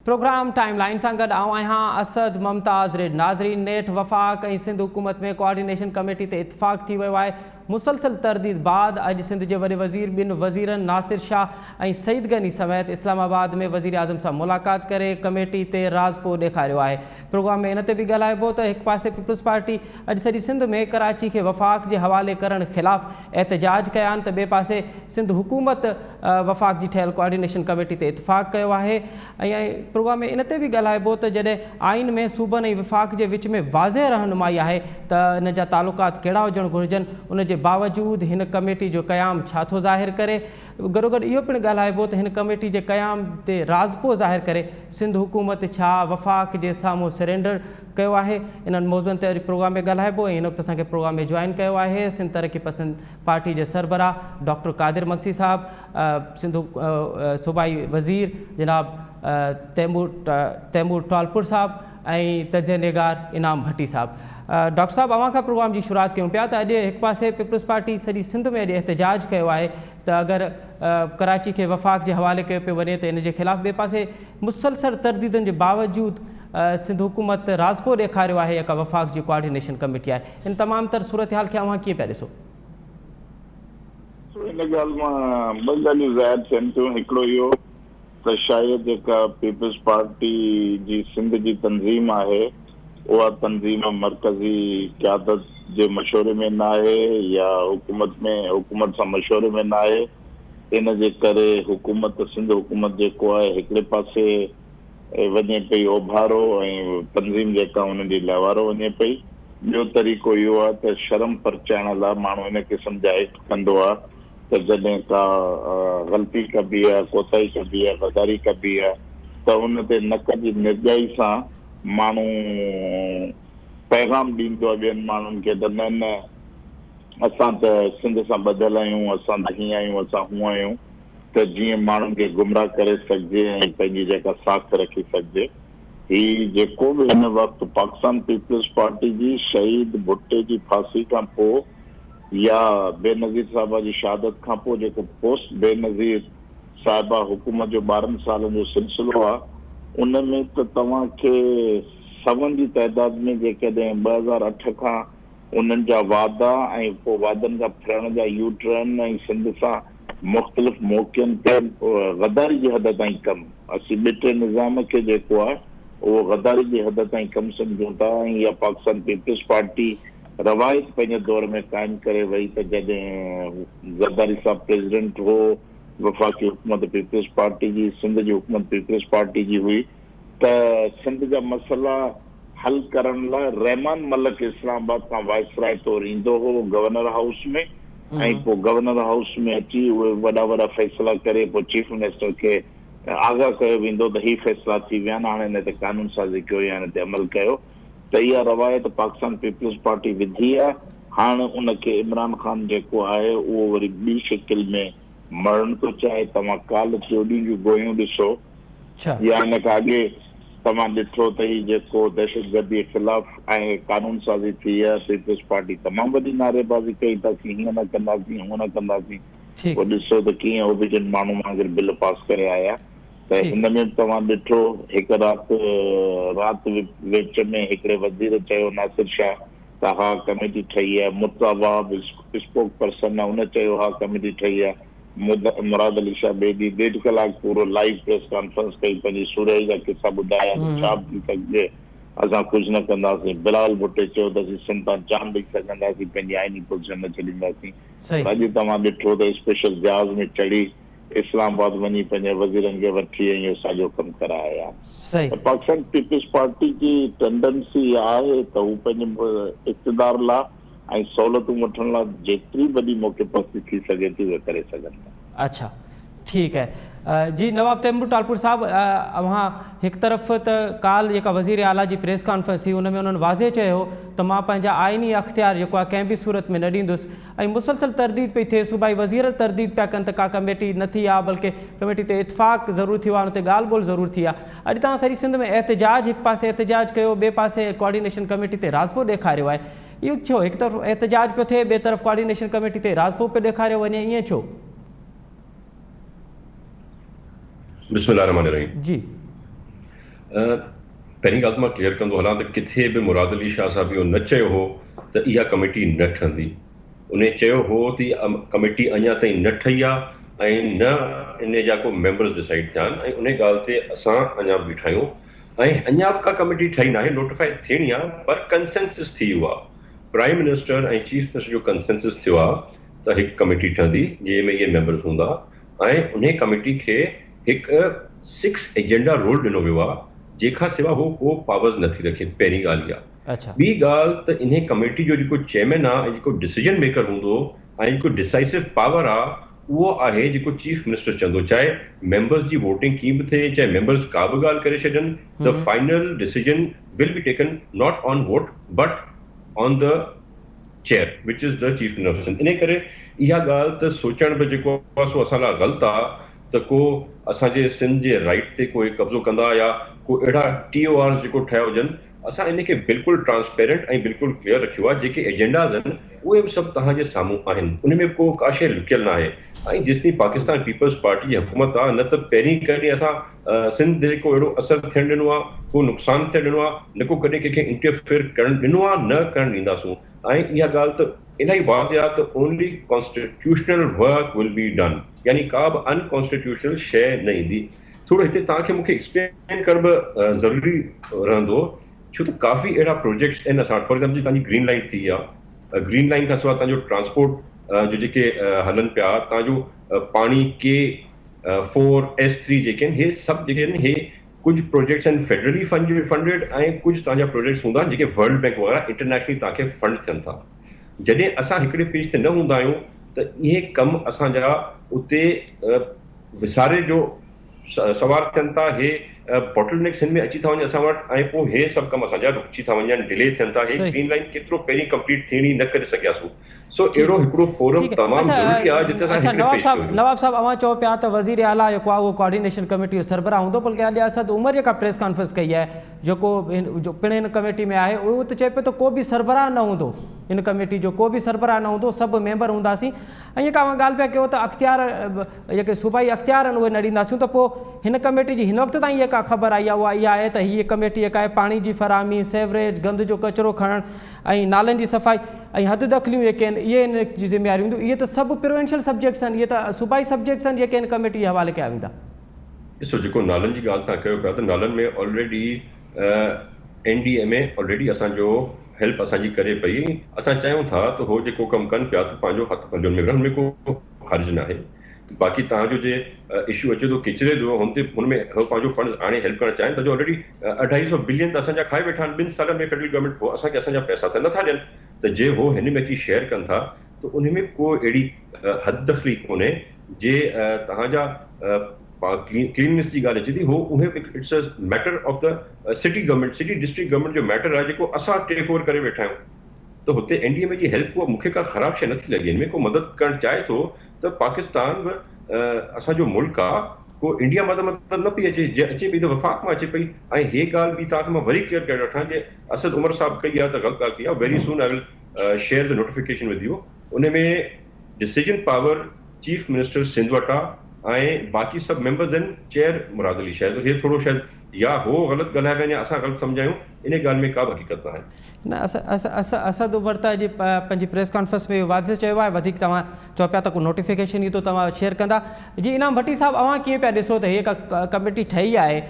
Programme time line سان گڏ آئون آهيان اسد ممتاز ريڊ. ناظرين نيٺ وفاق ۽ سنڌ حڪومت ۾ ڪوآرڊينيشن ڪميٽي تي اتفاق ٿي ويو آهي. مسلسل ترديد بعد اڄ سنڌ جي وڏي وزير ٻن وزيرن ناصر شاهه ۽ سعيد غني سميت اسلام آباد ۾ وزيراعظم سان ملاقات ڪري ڪميٽي تي راضپو ڏيکاريو آهي. پروگرام ۾ ان تي به ڳالهائبو ته هڪ پاسي پيپلز پارٽي اڄ سڄي سنڌ ۾ ڪراچي کي وفاق جي حوالي ڪرڻ خلاف احتجاج ڪيا آهن ته ٻئي پاسي سنڌ حڪومت وفاق جي ٺهيل ڪوآرڊينيشن ڪميٽي تي اتفاق ڪيو آهي ۽ پروگرام ۾ ان تي به ڳالهائبو ته جڏهن آئين ۾ صوبن ۽ وفاق جي وچ ۾ واضح رهنمائي آهي ته ان جا تعلقات ڪهڙا هجڻ گهرجن ان جي باوجود هن ڪميٽي جو قيام ڇا ٿو ظاهر ڪري گڏوگڏ اهو پڻ ڳالهائبو ته هن ڪميٽي جي قيام تي راضپو ظاهر ڪري سنڌ حڪومت ڇا وفاق جي سامهون سرينڊر ڪيو آهي؟ انهن موضوعن تي اڄ پروگرام ۾ ڳالهائبو ۽ هن وقت اسان کي پروگرام ۾ جوائن ڪيو آهي سنڌ ترقي پسند پارٽي جي سربراهه ڊاڪٽر قادر مگسي صاحب، سنڌ صوبائي وزير جناب تيمور تيمور ٽالپر صاحب ۽ تجزيه نگار انعام ڀٽي صاحب. ڊاڪٽر صاحب اوهان کان پروگرام جي شروعات ڪيون پيا ته اڄ هڪ پاسي پيپلز پارٽي سڄي سنڌ ۾ اڄ احتجاج ڪيو آهي ته اگر ڪراچي کي وفاق جي حوالي ڪيو پيو وڃي ته ان جي خلاف ٻئي پاسي مسلسل ترديدن جي باوجود سنڌ حڪومت راضپو ڏيکاريو آهي يا ڪا وفاق جي ڪوآرڊينيشن ڪميٽي آهي ان تمام تر صورتحال کي اوهان ڪيئن پيا ڏسو؟ ان ڳالهه مان ٻه ڳالهيون ظاهر ٿين ٿيون هڪڙو اهو ته شايد جيڪا پيپلز پارٽي جي سنڌ جي تنظيم آهي اها تنظيم مرڪزي قيادت جي مشوري ۾ ناهي يا حڪومت ۾ حڪومت سان مشوري ۾ ناهي ان جي ڪري حڪومت سنڌ حڪومت جيڪو آهي هڪڙي پاسي وڃي پئي اوڀارو ۽ تنظيم جيڪا ان جي لهوارو وڃي پئي ٻيو طريقو اهو آهي ته شرم پرچائڻ لاء ماڻهو ان قسم جا ايڪٽ ڪندو آهي ته جڏهن ڪا غلطي ڪبي آهي، ڪوتاهي ڪبي آهي، غداري ڪبي آهي ته ان تي نڪ جي نرڄائي سان ماڻهو پيغام ڏيندو آهي ٻين ماڻهن کي ته نه نه اسان ته سنڌ سان ٻڌل آهيون، اسان ته هيئن آهيون، اسان هونئن آهيون ته جيئن ماڻهن کي گمراهه ڪري سگهجي ۽ پنهنجي جيڪا ساک رکي سگهجي. هي جيڪو به هن وقت پاڪستان پيپلز پارٽي جي شهيد ڀٽي جي ڦاسي کان پوء يا بينظير صاحبه جي شهادت کان پوء جيڪو پوسٽ بينظير صاحبه حڪومت جو ٻارهن سالن جو سلسلو آ ان ۾ ته توهان کي سون جي تعداد ۾ جيڪڏهن 2008 کان انهن جا وعدا ۽ پوء وعدن کان ڦرڻ جا يو ٽرن ۽ سنڌ سان مختلف موقعن تي غداري جي حد تائين ڪم اسين ٻٽي نظام کي جيڪو آ اهو غداري جي حد تائين ڪم سمجهون ٿا ۽ اها پاڪستان پيپلز پارٽي روايت پنهنجي دور ۾ قائم ڪري وئي ته جڏهن زرداري صاحب پريزيڊنٽ هو، وفاقي حڪومت پيپلز پارٽي جي، سنڌ جي حڪومت پيپلز پارٽي جي هئي ته سنڌ جا مسئلا حل ڪرڻ لاء رحمان ملڪ اسلام آباد کان وائسراء طور ايندو هو گورنر هائوس ۾ ۽ پوء گورنر هائوس ۾ اچي اهي وڏا وڏا فيصلا ڪري پوء چيف منسٽر کي آگاهه ڪيو ويندو ته هي فيصلا ٿي ويا آهن هاڻي ان تي قانون سازي ڪيو يا ان تي عمل ڪيو. ته اها روايت پاڪستان پيپلز پارٽي وڌي آ، هاڻ ان کي عمران خان جيڪو آهي اهو وري ٻي شڪل ۾ مڙهڻ ٿو چاهي، توهان ڪالهه چوڏهين جون گوهيون ڏسو يا ان کان اڳي توهان ڏٺو ته هي جيڪو دهشتگردي خلاف ۽ قانون سازي ٿي آ، پيپلز پارٽي تمام وڏي نعريبازي ڪئي ته اسين هيئن نه ڪنداسين هونئن نه ڪنداسين، پوء ڏسو ته ڪيئن اوبيڊينٽ ماڻهو وانگر بل پاس ڪري آيا. ته هن ۾ به توهان ڏٺو هڪ رات رات وچ ۾ هڪڙي وزير چيو ناصر شاهه ته ها ڪميٽي ٺهي آهي، مرتضيٰ وهاب اسپوڪ پرسن آهي ان چيو ها ڪميٽي ٺهي آهي، مراد علي شاهه ٻئي ڏينهن ڏيڍ ڪلاڪ پورو لائيو پريس ڪانفرنس ڪئي پنهنجي سورهيائي جا قصا ٻڌايا ته ڇا به ٿي سگهجي اسان ڪجهه نه ڪنداسين، بلاول ڀٽي چيو ته اسين سنڌ تان جان ڏئي سگهنداسين پنهنجي آئيني پوزيشن نه ڇڏينداسين پر اڄ توهان ڏٺو ته اسپيشل جهاز ۾ چڙهي اسلام آباد وڃي پنهنجي وزيرن کي وٺي ۽ اهو ساڳيو ڪم ڪرائي آيا ته پاڪستان پيپلز پارٽي جي ٽينڊنسي اها آهي ته هو پنهنجي اقتدار لا ۽ سهولتون وٺڻ لا جيتري وڏي موقعي پرستي ٿي سگهي ٿي اهي ڪري سگهن ٿا. اڇا ٺيڪ آهي جي نواب تيمور ٽالپور صاحب اوهان هڪ طرف ته ڪالهه جيڪا وزير اعليٰ جي پريس ڪانفرنس ٿي ان ۾ انهن واضح چيو ته مان پنهنجا آئيني اختيار جيڪو آهي ڪنهن به صورت ۾ نه ڏيندس ۽ مسلسل ترديد پئي ٿئي، صوبائي وزير ترديد پيا ڪن ته ڪا ڪميٽي نه ٿي آ بلڪه ڪميٽي تي اتفاق ضرور ٿيو آ ان تي ڳالهه ٻولهه ضرور ٿي آ. اڄ توهان سڄي سنڌ ۾ احتجاج هڪ پاسي احتجاج ڪيو ٻئي پاسي ڪوآرڊينيشن ڪميٽي تي راضپو ڏيکاريو آهي اهو ڇو هڪ طرف احتجاج پيو ٿئي ٻئي طرف ڪوآرڊينيشن ڪميٽي تي راضپو پيو ڏيکاريو وڃي ائين ڇو؟ بسم الله الرحمن الرحيم جي. پهرين ڳالهه ته مان ڪليئر ڪندو هلان ته ڪٿي به مراد علي شاهه صاحب اهو نه چيو هو ته اها ڪميٽي نه ٺهندي. انهي چيو هو ته اها ڪميٽي اڃا تائين نه ٺهي آهي ۽ نه انهي جا ڪو ميمبرز ڊسائيڊ ٿيا آهن ۽ انهي ڳالهه تي اسان اڃا به بيٺا آهيون ۽ اڃا به ڪا ڪميٽي ٺهي ناهي نوٽيفائي ٿيڻي آهي پر ڪنسينسس ٿي ويو آهي پرائيم منسٽر ۽ چيف منسٽر جو ڪنسينسس ٿيو آهي ته هڪ ڪميٽي ٺهندي جنهن ۾ اهي ميمبرز هوندا ۽ انهي ڪميٽي کي هڪ سڪس ايجنڊا رول ڏنو ويو آهي جنهن کان سوا هو ڪو پاورز نٿي رکي پهرين ڳالهه اها ٻي ڳالهه ته انهي ڪميٽي جو جيڪو چيئرمين آهي ۽ جيڪو ڊسيزن ميڪر هوندو ۽ جيڪو ڊسائسو پاور آهي اهو آهي جيڪو چيف منسٽر چوندو چاهي ميمبرز جي ووٽنگ ڪيئن به ٿئي چاهي ميمبرز ڪا به ڳالهه ڪري ڇڏن the final decision will be taken not on vote but on the chair which is the chief minister of Sindh انهي ڪري اها ڳالهه ته سوچڻ به جيڪو آهي سو اسان لاء غلط آهي ته ڪو اسان جي سنڌ جي رائيٽ تي ڪو قبضو ڪندا يا ڪو اهڙا ٽي او آرز جيڪو ٺهيا هجن اسان ان کي بلڪل ٽرانسپيرنٽ ۽ بلڪل ڪليئر رکيو آهي جيڪي ايجنڊاز آهن اهي به سڀ توهان جي سامهون آهن ان ۾ ڪو ڪا شيء لڪيل ناهي ۽ جيستائين پاڪستان پيپلز پارٽي جي حڪومت آهي نه ته پهرين ڪڏهن اسان سنڌ تي ڪو اهڙو اثر ٿيڻ ڏنو آهي ڪو نقصان ٿيڻ ڏنو آهي نه ڪو ڪڏهن ڪنهن کي انٽرفيئر ڪرڻ ڏنو آهي نه ڪرڻ ڏينداسون ۽ اها ڳالهه ته الاهي واضح آهي ته only constitutional work will be done يعني ڪا به ان ڪانسٽيٽيوشنل شيء نه ايندي. ٿورو هتي توهان کي مون کي ايڪسپلين ڪرڻ به ضروري رهندو ڇو ته ڪافي اهڙا پروجيڪٽس آهن اسان وٽ فار ايگزامپل توهان جي گرين لائين ٿي آهي گرين لائين کان سواء توهان جو ٽرانسپورٽ جو جيڪي هلن پيا توهان جو پاڻي ڪي فور ايس ٿري جيڪي آهن هي سڀ جيڪي آهن هي ڪجهه پروجيڪٽس آهن فيڊرلي فنڊيڊ ۽ ڪجهه توهان جا پروجيڪٽس هوندا آهن جيڪي ورلڊ بينڪ وغيره انٽرنيشنلي توهان کي فنڊ ٿين ٿا. جڏهن اسان هڪڙي پيج تي نه هوندا آهيون ته اهي ڪم اسان جا اتي وساري جو سوار ٿين ٿا، هي باٽل نيڪس هن ۾ اچي ٿا وڃن اسان وٽ ۽ پوء هي سڀ ڪم اسان جا رڪجي ٿا وڃن، ڊلي ٿين ٿا، هي گرين لائين ڪيترو پهرين ڪمپليٽ ٿيڻي نه ڪري سگهياسون، سو اهڙو هڪڙو فورم تمام ضروري آهي جتي اسان هڪڙي پيج تي هجون. نواب صاحب اوهان چئو پيا ته وزير اعليٰ جيڪو آهي اهو ڪوآرڊينيشن ڪميٽي جو سربراهه هوندو بلڪه اڄ اسد عمر جيڪا پريس ڪانفرنس ڪئي آهي جيڪو پڻ هن ڪميٽي ۾ آهي اهو ته چئي پيو ته ڪو به سربراهه نه هوندو هن ڪميٽي جو ڪو به سربراهه نه هوندو سڀ ميمبر هونداسين ۽ جيڪا اوهان ڳالهه پيا ڪيو ته اختيار جيڪي صوبائي اختيار آهن اهي نه ڏينداسون ته پوء هن ڪميٽي جي هن وقت تائين جيڪا خبر آئي آهي اها اها آهي ته هيء ڪميٽي جيڪا آهي پاڻي جي فراهمي سيوريج گند جو ڪچرو کڻڻ ۽ نالن جي صفائي ۽ حد دخليون جيڪي آهن اهي هن جي ذميواري هونديون اهي ته سڀ پروونشل سبجيڪٽس آهن اهي ته صوبائي سبجيڪٽس آهن جيڪي هن ڪميٽي جي حوالي ڪيا ويندا. ڏسو جيڪو نالن جي ڳالهه توهان ڪيو پيا ته نالن ۾ already N D M A already اسان جو هيلپ اسان جي ڪري پئي اسان چاهيون ٿا ته هو جيڪو ڪم ڪن پيا ته پنهنجو هٿ پنهنجو ان ۾ وڙهن ان ۾ ڪو حرج ناهي باقي توهان جو جي اشو اچي ٿو ڪچري جو هن تي هن ۾ هو پنهنجو فنڊز آڻي هيلپ ڪرڻ چاهين ٿا جو آلريڊي اڍائي سو بلين ته اسان جا کائي ويٺا آهن ٻن سالن ۾ فيڊرل گورنمينٽ هو اسان کي اسان جا پئسا ته نٿا ڏين ته جي هو هن ۾ اچي شيئر ڪن ٿا ته ان ۾ ڪو اهڙي حد دخلي ڪونهي جي توهان جا ڪلينلنس جي ڳالهه اچي ٿي هو اهي به it's a matter of the city government city district government جو ميٽر آهي جيڪو اسان ٽيڪ اوور ڪري ويٺا آهيون ته هتي اين ڊي ايم اي جي هيلپ مون کي ڪا خراب شيء نٿي لڳي هن ۾ ڪو مدد ڪرڻ چاهي ٿو ته پاڪستان به اسان جو ملڪ آ ڪو انڊيا مان ته مدد نه پئي اچي جي اچي پئي ته وفاق مان اچي پئي ۽ هي ڳالهه به توهان کي مان وري ڪليئر ڪري وٺان جي اسد عمر صاحب ڪئي آ ته غلط ڳالهه ڪئي آ very soon I will share the notification with you in ۾ decision power chief minister Sindh وٽ آ ۽ باقي سڀ ميمبرز آهن چيئر مراد علي شاهه سو هي ٿورو شايد يا هو غلط ڳالهائي ويا آهن يا اسان غلط سمجهايون انهي ڳالهه ۾ ڪا به حقيقت ناهي. نه اسد عمر ته اڄ پنهنجي پريس ڪانفرنس ۾ اهو واضح چيو آهي وڌيڪ توهان چئو پيا ته ڪو نوٽيفڪيشن ايندو توهان شيئر ڪندا جي انعام ڀٽي صاحب اوهان ڪيئن پيا ڏسو ته هي جيڪا ڪميٽي ٺهي آهي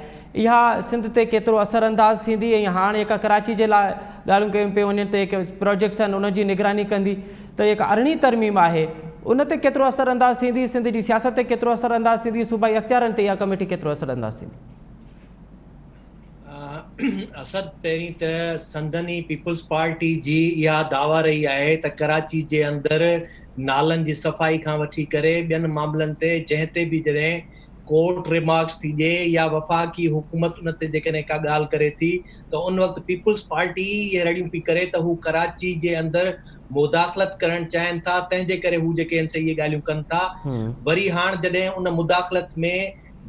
اها سنڌ تي ڪيترو اثر انداز ٿيندي ۽ هاڻ جيڪا ڪراچي جي لاء ڳالهيون ڪيون پيون وڃن ته جيڪي پروجيڪٽس آهن انهن جي نگراني ڪندي ته جيڪا ارڙهين ترميم آهي ان تي ڪيترو اثر انداز ٿيندي، سنڌ جي سياست تي ڪيترو اثر انداز ٿيندي، صوبائي اختيارن تي اها ڪميٽي ڪيترو اثر انداز ٿيندي؟ اسد پهرين ته سندن ئي پيپلز پارٽي جي اها دعويٰ رهي آهي ته ڪراچي جي اندر نالن جي صفائي کان وٺي ڪري ٻين معاملن تي جنهن تي به جڏهن ڪورٽ ريمارڪس ٿي ڏئي يا وفاقي حڪومت ان تي جيڪڏهن ڪا ڳالهه ڪري ٿي ته ان وقت پيپلز پارٽي ئي اهي رڙيون پئي ڪري ته هو ڪراچي جي اندر مداخلت ڪرڻ چاهين ٿا تنهن جي ڪري هو جيڪي آهن سي اهي ڳالهيون ڪن ٿا وري هاڻ جڏهن ان مداخلت ۾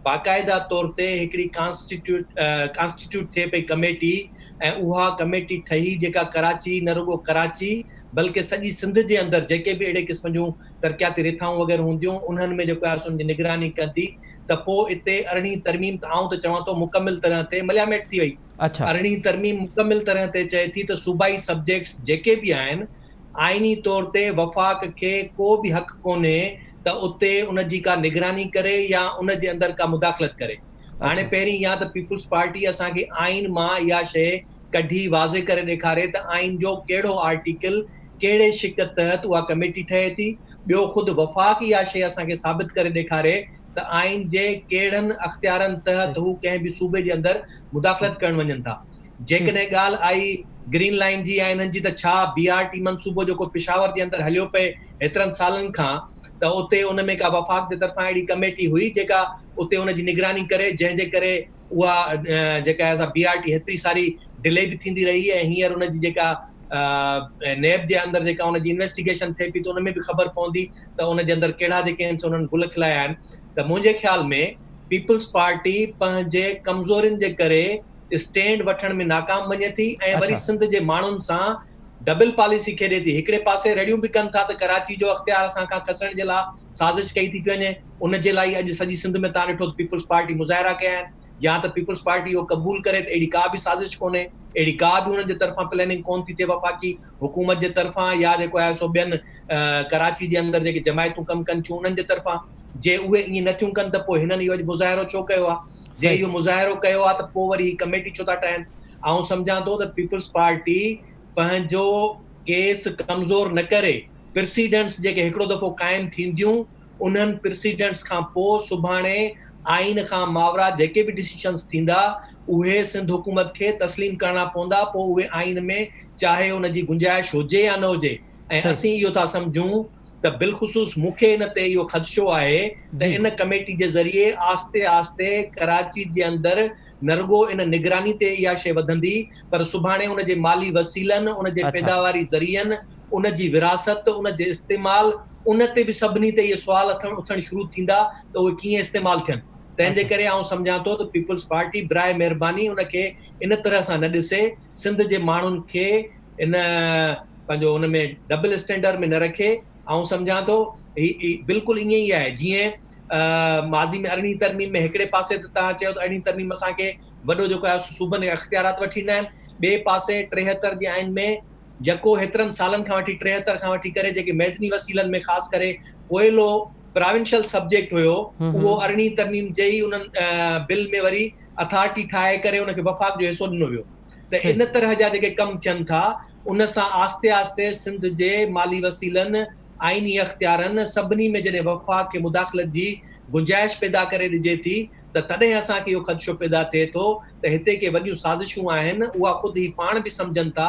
باقاعده طور تي هڪڙي ڪانسٽيٽيوٽ ڪانسٽيٽيوٽ ٿئي پئي ڪميٽي ۽ اها ڪميٽي ٺهي جيڪا ڪراچي نه رڳو ڪراچي بلڪه سڄي سنڌ جي اندر جيڪي به اهڙي قسم جون ترقياتي رٿائون وغيره هونديون انهن ۾ جيڪو آهي سو ان جي نگراني ڪندي ته پوء اتي ارڙهين ترميم ته آئون ته چوان ٿو مڪمل طرح تي ملياميٽ ٿي وئي. ارڙهين ترميم مڪمل طرح تي چئي ٿي ته صوبائي سبجيڪٽس جيڪي به آهن آئيني طور تي وفاق کي ڪو به حق ڪونهي ته اتي ان جي ڪا نگراني ڪري يا ان جي اندر ڪا مداخلت ڪري. هاڻي پهرين يا ته پيپلز پارٽي اسان کي آئين مان اها شيء ڪڍي واضح ڪري ڏيکاري ته آئين جو ڪهڙو آرٽيڪل ڪهڙي شق تحت اها ڪميٽي ٺهي ٿي، ٻيو خود وفاق اها شيء اسان کي ثابت ڪري ڏيکاري ته آئين جي ڪهڙن اختيارن تحت هو ڪنهن به صوبي جي اندر مداخلت ڪرڻ وڃن ٿا. جيڪڏهن ڳالهه آئي گرين لائين جي يا انهن جي ته ڇا بي آر ٽي منصوبو جيڪو پشاور جي اندر هليو پئي هيترن سالن کان ته اتي ان ۾ ڪا وفاق جي طرفان اهڙي ڪميٽي هئي جيڪا اتي ان جي نگراني ڪري جنهن جي ڪري اها جيڪا آهي سا بي آر ٽي هيتري ساري ڊلي به ٿيندي رهي ۽ هينئر ان جي جيڪا نيب جي اندر جيڪا ان جي انويسٽيگيشن ٿئي پئي ته ان ۾ به خبر پوندي ته ان جي اندر ڪهڙا جيڪي آهن سو انهن گل کلايا آهن ته منهنجي خيال ۾ پيپلز پارٽي پنهنجي ڪمزورين جي ڪري اسٽينڊ وٺڻ ۾ ناڪام وڃي ٿي ۽ وري سنڌ جي ماڻهن سان ڊبل پاليسي کيڏي ٿي. هڪڙي پاسي رڙيون به ڪن ٿا ته ڪراچي جو اختيار اسان کان کسڻ جي لاء سازش ڪئي ٿي پئي وڃي ان جي لاء ئي اڄ سڄي سنڌ ۾ توهان ڏٺو ته پيپلز پارٽي مظاهرا ڪيا آهن يا ته پيپلز پارٽي اهو قبول ڪري ته اهڙي ڪا به سازش ڪونهي اهڙي ڪا به انهن جي طرفان پلاننگ ڪونه ٿي ٿئي وفاقي حڪومت جي طرفان يا جيڪو آهي سو ٻين ڪراچي جي اندر جيڪي جماعتون ڪم ڪن ٿيون انهن جي طرفان جي اهي ائين نه ٿيون ڪن ته پوء هنن اهو اڄ مظاهرو ڇو ڪيو آهي؟ جي اهو مظاهرو ڪيو آهي ته پوء وري هي ڪميٽي ڇو ٿا ٺاهن؟ آئون سمجهان ٿو ته پيپلز پارٽي پنهنجو ڪيس ڪمزور نه ڪري، پرسيڊنٽس جيڪي هڪڙو دفعو قائم ٿينديون انهن پرسيڊنٽس کان پوء سڀاڻي آئين کان ماورا جيڪي به ڊسيشنز ٿيندا اهي سنڌ حڪومت کي تسليم ڪرڻا پوندا پوء اهي آئين ۾ چاهي ان جي گنجائش هجي يا نه هجي ۽ اسين اهو ٿا سمجهون ته بالخصوص مون کي ان تي اهو خدشو آهي ته ان ڪميٽي جي ذريعي آهستي آهستي ڪراچي جي اندر نه رڳو ان نگراني تي اها شيء وڌندي پر سڀاڻي ان جي مالي وسيلن، ان جي پيداواري ذريعن، ان جي وراثت، ان جي استعمال، ان تي به سڀني تي اهي سوال اٿڻ شروع ٿيندا ته اهي ڪيئن استعمال ٿين. تنهن جي ڪري آئون سمجهان ٿو ته پيپلز پارٽي براء مهرباني ان کي ان طرح سان نه ڏسي، سنڌ جي ماڻهن کي ان پنهنجو ان ۾ ڊبل اسٽينڊر ۾ نه رکي. آئون سمجهان ٿو هي بلڪل ائين ئي آهي جيئن ماضي ۾ ارڙهين ترميم ۾ هڪڙي پاسي ته توهان چيو ته ارڙهين ترميم اسان کي وڏو جيڪو آهي سو صوبن کي اختيارات وٺي ڏنا آهن ٻئي پاسي 73 جي آئين ۾ يڪو هيترن سالن کان وٺي 73 کان وٺي ڪري جيڪي معدني وسيلن ۾ خاص ڪري ڪوئلو پراونشل سبجيڪٽ هيو اهو ارڙهين ترميم جي ئي انهن بل ۾ وري اٿارٽي ٺاهي ڪري ان کي وفاق جو حصو ڏنو ويو ته ان طرح جا جيڪي ڪم ٿين ٿا ان سان آهستي آهستي سنڌ جي مالي وسيلن، آئيني اختيارن سڀني ۾ جڏهن وفاق کي مداخلت جي گنجائش پيدا ڪري ڏجي ٿي ته تڏهن اسان کي اهو خدشو پيدا ٿئي ٿو ته هتي ڪي وڏيون سازشون آهن اها خود هي پاڻ به سمجهن ٿا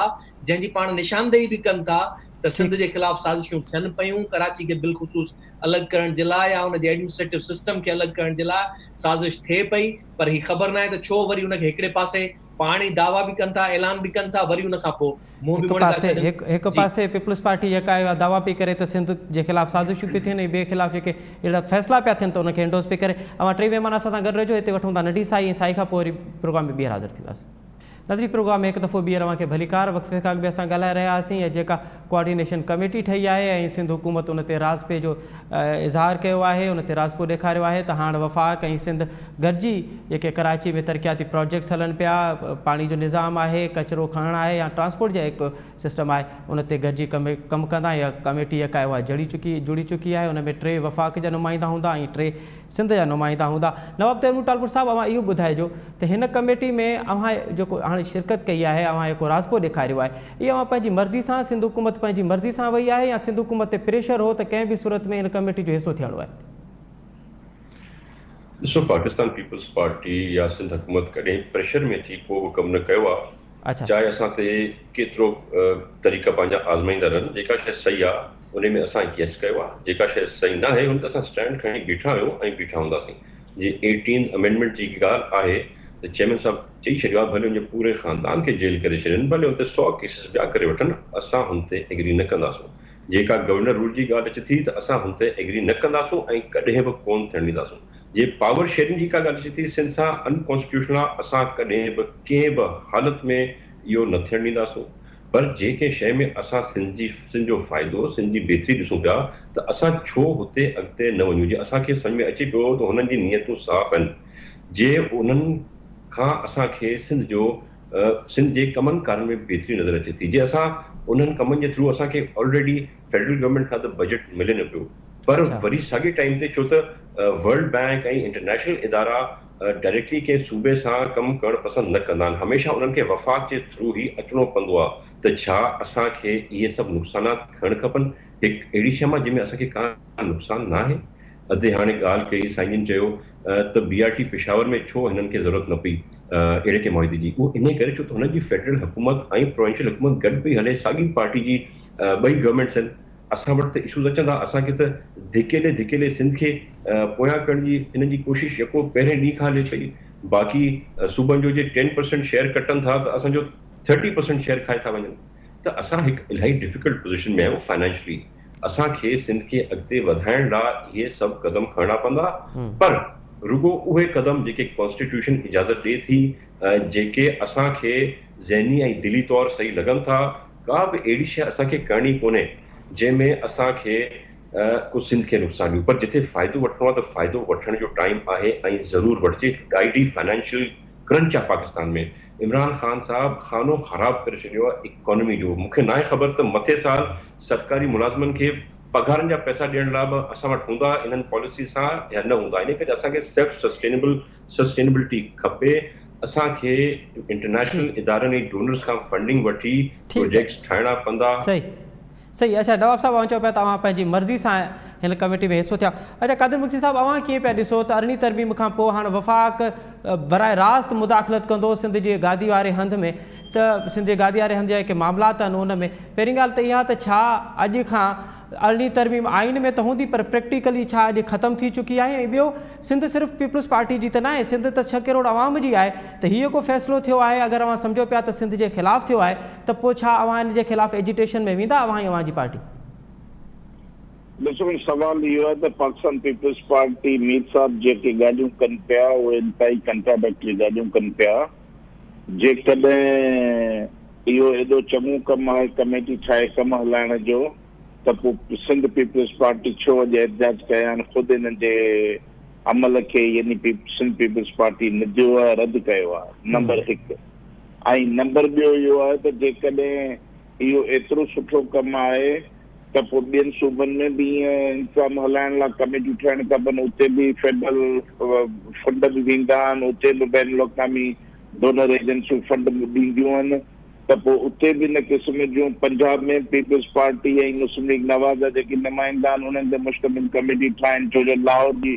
جنهن جي پاڻ نشاندهي به ڪن ٿا ته سنڌ جي خلاف سازشون ٿين پيون ڪراچي کي بالخصوص الڳ ڪرڻ جي لاء يا ان جي ايڊمنسٽريٽو سسٽم کي الڳ ڪرڻ جي لاء سازش ٿئي پئي پر هي خبر ناهي ته ڇو وري ان کي هڪڙي پاسي پاڻ ئي دعويٰ به ڪن ٿا اعلان به ڪن ٿا وري ان کان پوء منهن به هڪ موڙي ٿا پاسي ڇڏن. هڪ جي. پاسي پيپلز پارٽي جيڪا آهي اها دعويٰ پئي ڪري ته سنڌ جي خلاف سازشون پيون ٿين ۽ ٻئي خلاف جيڪي اهڙا فيصلا پيا ٿين ته ان کي انڊوز پئي ڪري. اوهان ٽئي مهمان اسان سان گڏ رهجو هتي وٺون ٿا ننڍي سائي ۽ سائي کان پوء وري پروگرام ۾ ٻيهر حاضر ٿينداسون. ناظرين پروگرام ۾ هڪ دفعو ٻيهر اوهان کي ڀليڪار وقفي کان اڳ به اسان ڳالهائي رهيا هئاسين ۽ جيڪا ڪوآرڊينيشن ڪميٽي ٺهي آهي ۽ سنڌ حڪومت ان تي راضپي جو اظهار ڪيو آهي ان تي راضپو ڏيکاريو آهي ته هاڻ وفاق ۽ سنڌ گڏجي جيڪي ڪراچي ۾ ترقياتي پراجيڪٽس هلن پيا پاڻي جو نظام آهي ڪچرو کڻڻ آهي يا ٽرانسپورٽ جا هڪ سسٽم آهي ان تي گڏجي ڪم ڪندا ۽ اها ڪميٽي جيڪا آهي اها جڙي چڪي جڙي چڪي آهي ان ۾ ٽي وفاق جا نمائندا هوندا ۽ ٽي سنڌ جا نمائندا هوندا. نواب تيمور ٽالپر صاحب اوهان اهو ٻڌائجو ته هن ڪميٽي ۾ اوهان جيڪو هاڻي شرڪت ڪئي آهي اوهان جيڪو راضپو ڏيکاريو آهي اهي اوهان پنهنجي مرضي سان سنڌ حڪومت پنهنجي مرضي سان وئي آهي يا سنڌ حڪومت تي پريشر هو ته ڪنهن به صورت ۾ هن ڪميٽي جو حصو ٿيڻو آهي؟ ڏسو پاڪستان پيپلز پارٽي يا سنڌ حڪومت ڪڏهن پريشر ۾ ٿي ڪو به ڪم نه ڪيو آهي چاهي اسان تي ڪيترو طريقا پنهنجا آزمائيندا رهن، جيڪا شيء صحيح آ انهي ۾ اسان يس ڪيو آ، جيڪا شيء صحيح ناهي ان تي اسان اسٽينڊ کڻي بيٺا آهيون ۽ بيٺا هونداسين. جي ايٽينٿ امينڊمينٽ جي ڳالهه آهي ته چيئرمين صاحب چئي ڇڏيو آ ڀلي ان جي پوري خاندان کي جيل ڪري ڇڏين، ڀلي ان تي سئو ڪيسز ٻيا ڪري وٺن، اسان هن تي ايگري نه ڪنداسون. جيڪا گورنر رول جي ڳالهه اچي ٿي ته اسان هن تي ايگري نه ڪنداسون ۽ ڪڏهن به ڪونه ٿيڻ ڏينداسون. جي پاور شيئرنگ جي ڪا ڳالهه اچي ٿي سنڌ سان ان ڪانسٽيٽيوشنل آ اسان ڪڏهن به ڪنهن به حالت ۾ اهو نه ٿيڻ ڏينداسون. پر جي ڪنهن شيء ۾ اسان سنڌ جي سنڌ جو فائدو سنڌ جي بهتري ڏسون پيا ته اسان ڇو هتي اڳتي نه وڃون جي اسان کي سمجهه ۾ اچي پيو ته هنن جي نيتون صاف آهن جي انهن کان اسان کي سنڌ جو سنڌ جي ڪمن ڪارن ۾ بهتري نظر اچي ٿي جي اسان انهن ڪمن جي ٿرو اسان کي آلريڊي فيڊرل گورنمينٽ کان ته بجيٽ ملي نه پيو پر وري ساڳي ٽائيم تي ڇو ته ورلڊ بئنڪ ۽ انٽرنيشنل ادارا ڊائريڪٽلي ڪنهن صوبي سان ڪم ڪرڻ پسند نه ڪندا آهن هميشه انهن کي وفاق جي ٿرو ئي اچڻو پوندو آهي ته ڇا اسان کي اهي سڀ نقصانات کڻڻ کپن هڪ اهڙي شيء مان جنهن ۾ اسان کي ڪا نقصان ناهي ادي هاڻي ڳالهه ڪئي سائين جن چيو ته بي آر ٽي پشاور ۾ ڇو هنن کي ضرورت نه پئي اهڙي ڪنهن معاهدي جي اهو انهي ڪري ڇو ته هنن جي فيڊرل حڪومت ۽ پروونشل حڪومت گڏ پئي هلي ساڳي پارٽي جي ٻئي گورنمينٽس آهن اسان وٽ ته اشوز اچن ٿا اسان کي ته ڌڪيلي ڌڪيلي سنڌ کي پويان ڪرڻ جي هنن جي ڪوشش يڪو پهرين ڏينهن کان هلي پئي باقي صوبن جو جي ٽين پرسنٽ شيئر ڪٽن ٿا ته اسان جو ٿرٽي پرسنٽ شيئر کائي ٿا وڃن ته اسان هڪ الاهي ڊفيڪلٽ پوزيشن ۾ آهيون فائنانشلي اسان کي سنڌ کي اڳتي وڌائڻ لاء اهي سڀ قدم کڻڻا پوندا پر رڳو اهي قدم جيڪي ڪانسٽيٽيوشن اجازت ڏئي ٿي جيڪي اسان کي ذهني ۽ دلي طور صحيح لڳن ٿا ڪا به اهڙي شيء اسان کي ڪرڻي ڪونهي جنهن ۾ اسان کي ڪو سنڌ کي نقصان ڏيون پر جتي فائدو وٺڻو آهي ته فائدو وٺڻ جو ٽائيم آهي ۽ ضرور وٺجي ڏاڍي فنانشل ڪرنچ آهي پاڪستان ۾ عمران خان صاحب خانو خراب ڪري ڇڏيو آهي اڪانومي جو مون کي ناهي خبر ته مٿي سال سرڪاري ملازمن کي پگهارن جا پئسا ڏيڻ لاء به اسان وٽ هوندا انهن پاليسي سان يا نه هوندا ان ڪري اسان کي سيلف سسٽينبل سسٽينبلٽي کپي، اسان کي انٽرنيشنل ادارن ۽ ڊونرز کان فنڊنگ وٺي پروجيڪٽس ٺاهڻا پوندا. صحيح صحيح اڇا نواب صاحب اوهان چئو پيا ته اوهان پنهنجي مرضي سان هن ڪميٽي ۾ حصو ٿيا اڇا قادر مگسي صاحب اوهان ڪيئن پيا ڏسو ته ارڙهين ترميم کان پوء هاڻ وفاق براء راست مداخلت ڪندو سنڌ جي گادي واري هنڌ ۾ ته سنڌ جي گادي واري هنڌ جا جيڪي معاملات آهن ان ۾ پهرين ڳالهه ته اها ته ڇا اڄ کان ارڙهين ترميم آئين ۾ ته هوندي پر پريڪٽيڪلي ڇا اڄ ختم ٿي چڪي آهي ۽ ٻيو سنڌ صرف پيپلز پارٽي جي ته ناهي سنڌ ته ڇهه ڪروڙ عوام جي آهي ته هي جيڪو فيصلو ٿيو آهي اگر اوهان سمجهو پيا ته سنڌ جي خلاف ٿيو آهي ته پوء ڇا اوهان ان جي خلاف ايجيٽيشن ۾ ويندا اوهان ۽ اوهان جي پارٽي؟ ڏسو سوال اهو آهي ته پاڪستان پيپلز پارٽي مير صاحب جيڪي ڳالهيون ڪن پيا اهي انتهائي ڪنٽراڊڪٽري ڳالهيون ڪن پيا جيڪڏهن اهو ايڏو چڱو ڪم آهي ڪميٽي ٺاهي ڪم هلائڻ جو ته پوء سنڌ پيپلز پارٽي ڇو اڄ احتجاج ڪيا آهن خود انهن جي عمل کي يعني سنڌ پيپلز پارٽي نديو آهي رد ڪيو آهي نمبر هڪ ۽ نمبر ٻيو اهو آهي ته جيڪڏهن اهو ايترو سٺو ڪم آهي ته پوء ٻين صوبن ۾ به ائين انتظام هلائڻ لاء ڪميٽيون ٺهڻ کپن اتي به فيڊرل فنڊ به ويندا آهن اتي به بين الاقوامي ڊونر ايجنسيون فنڊ ڏينديون آهن ته پوء اتي به ان قسم جون پنجاب ۾ پيپلز پارٽي ۽ مسلم ليگ نواز جا جيڪي نمائندا آهن انهن تي مشتمل ڪميٽي ٺاهين ڇو جو لاهور جي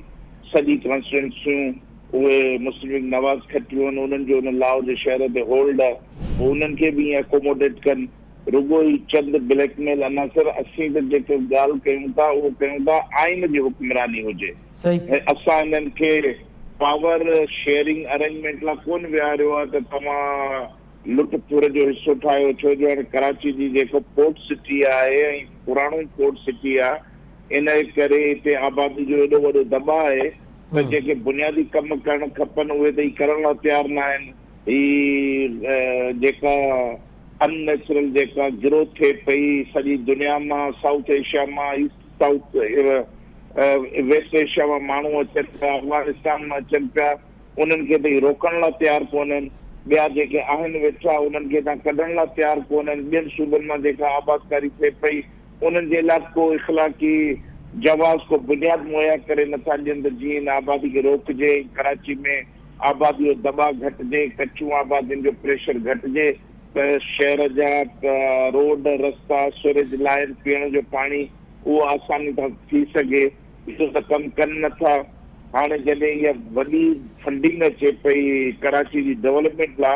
سڄي ڪانسٽيٽوئنسيون اهي مسلم ليگ نواز کٽيون آهن انهن جو ان لاهور جي شهر تي هولڊ آهي پوء انهن کي به ائين اڪوموڊيٽ ڪن رڳو هي چند بليڪ ميل عناصر اسين ته جيڪو ڳالهه ڪيون ٿا اهو ڪيون ٿا آئين جي حڪمراني هجي ۽ اسان انهن کي پاور شيئرنگ ارينجمينٽ لاء ڪونه ويهاريو آهي ته توهان لٽ ڦر جو حصو ٺاهيو ڇو جو هاڻي ڪراچي جي جيڪو پورٽ سٽي آهي ۽ پراڻو پورٽ سٽي آهي ان ڪري هتي آبادي جو ايڏو وڏو دٻاء آهي ته جيڪي بنيادي ڪم ڪرڻ کپن اهي ته هي ڪرڻ لاء تيار نه آهن هي جيڪا ان نيچرل جيڪا گروٿ ٿئي پئي سڄي دنيا مان سائوٿ ايشيا مان ايسٽ سائوٿ ويسٽ ايشيا مان ماڻهو اچن پيا افغانستان مان اچن پيا انهن کي ته هي روڪڻ لاء تيار ڪونهن، ٻيا جيڪي آهن ويٺا انهن کي هتان ڪڍڻ لاء تيار ڪونهن، ٻين صوبن مان جيڪا آبادڪاري ٿئي پئي انهن جي لاء به ڪو اخلاقي جواز ڪو بنياد مهيا ڪري نٿا ڏين ته جيئن ان آبادي کي روڪجي ۽ ڪراچي ۾ آبادي جو دٻاء گهٽجي، ڪچيون آبادين جو پريشر گهٽجي ته شهر جا روڊ، رستا، سوريج لائين، پيئڻ جو پاڻي اهو آساني سان ٿي سگهي. اهو ته ڪم ڪن نه ٿا. هاڻي جڏهن اها وڏي فنڊنگ اچي پئي ڪراچي جي ڊولپمينٽ لا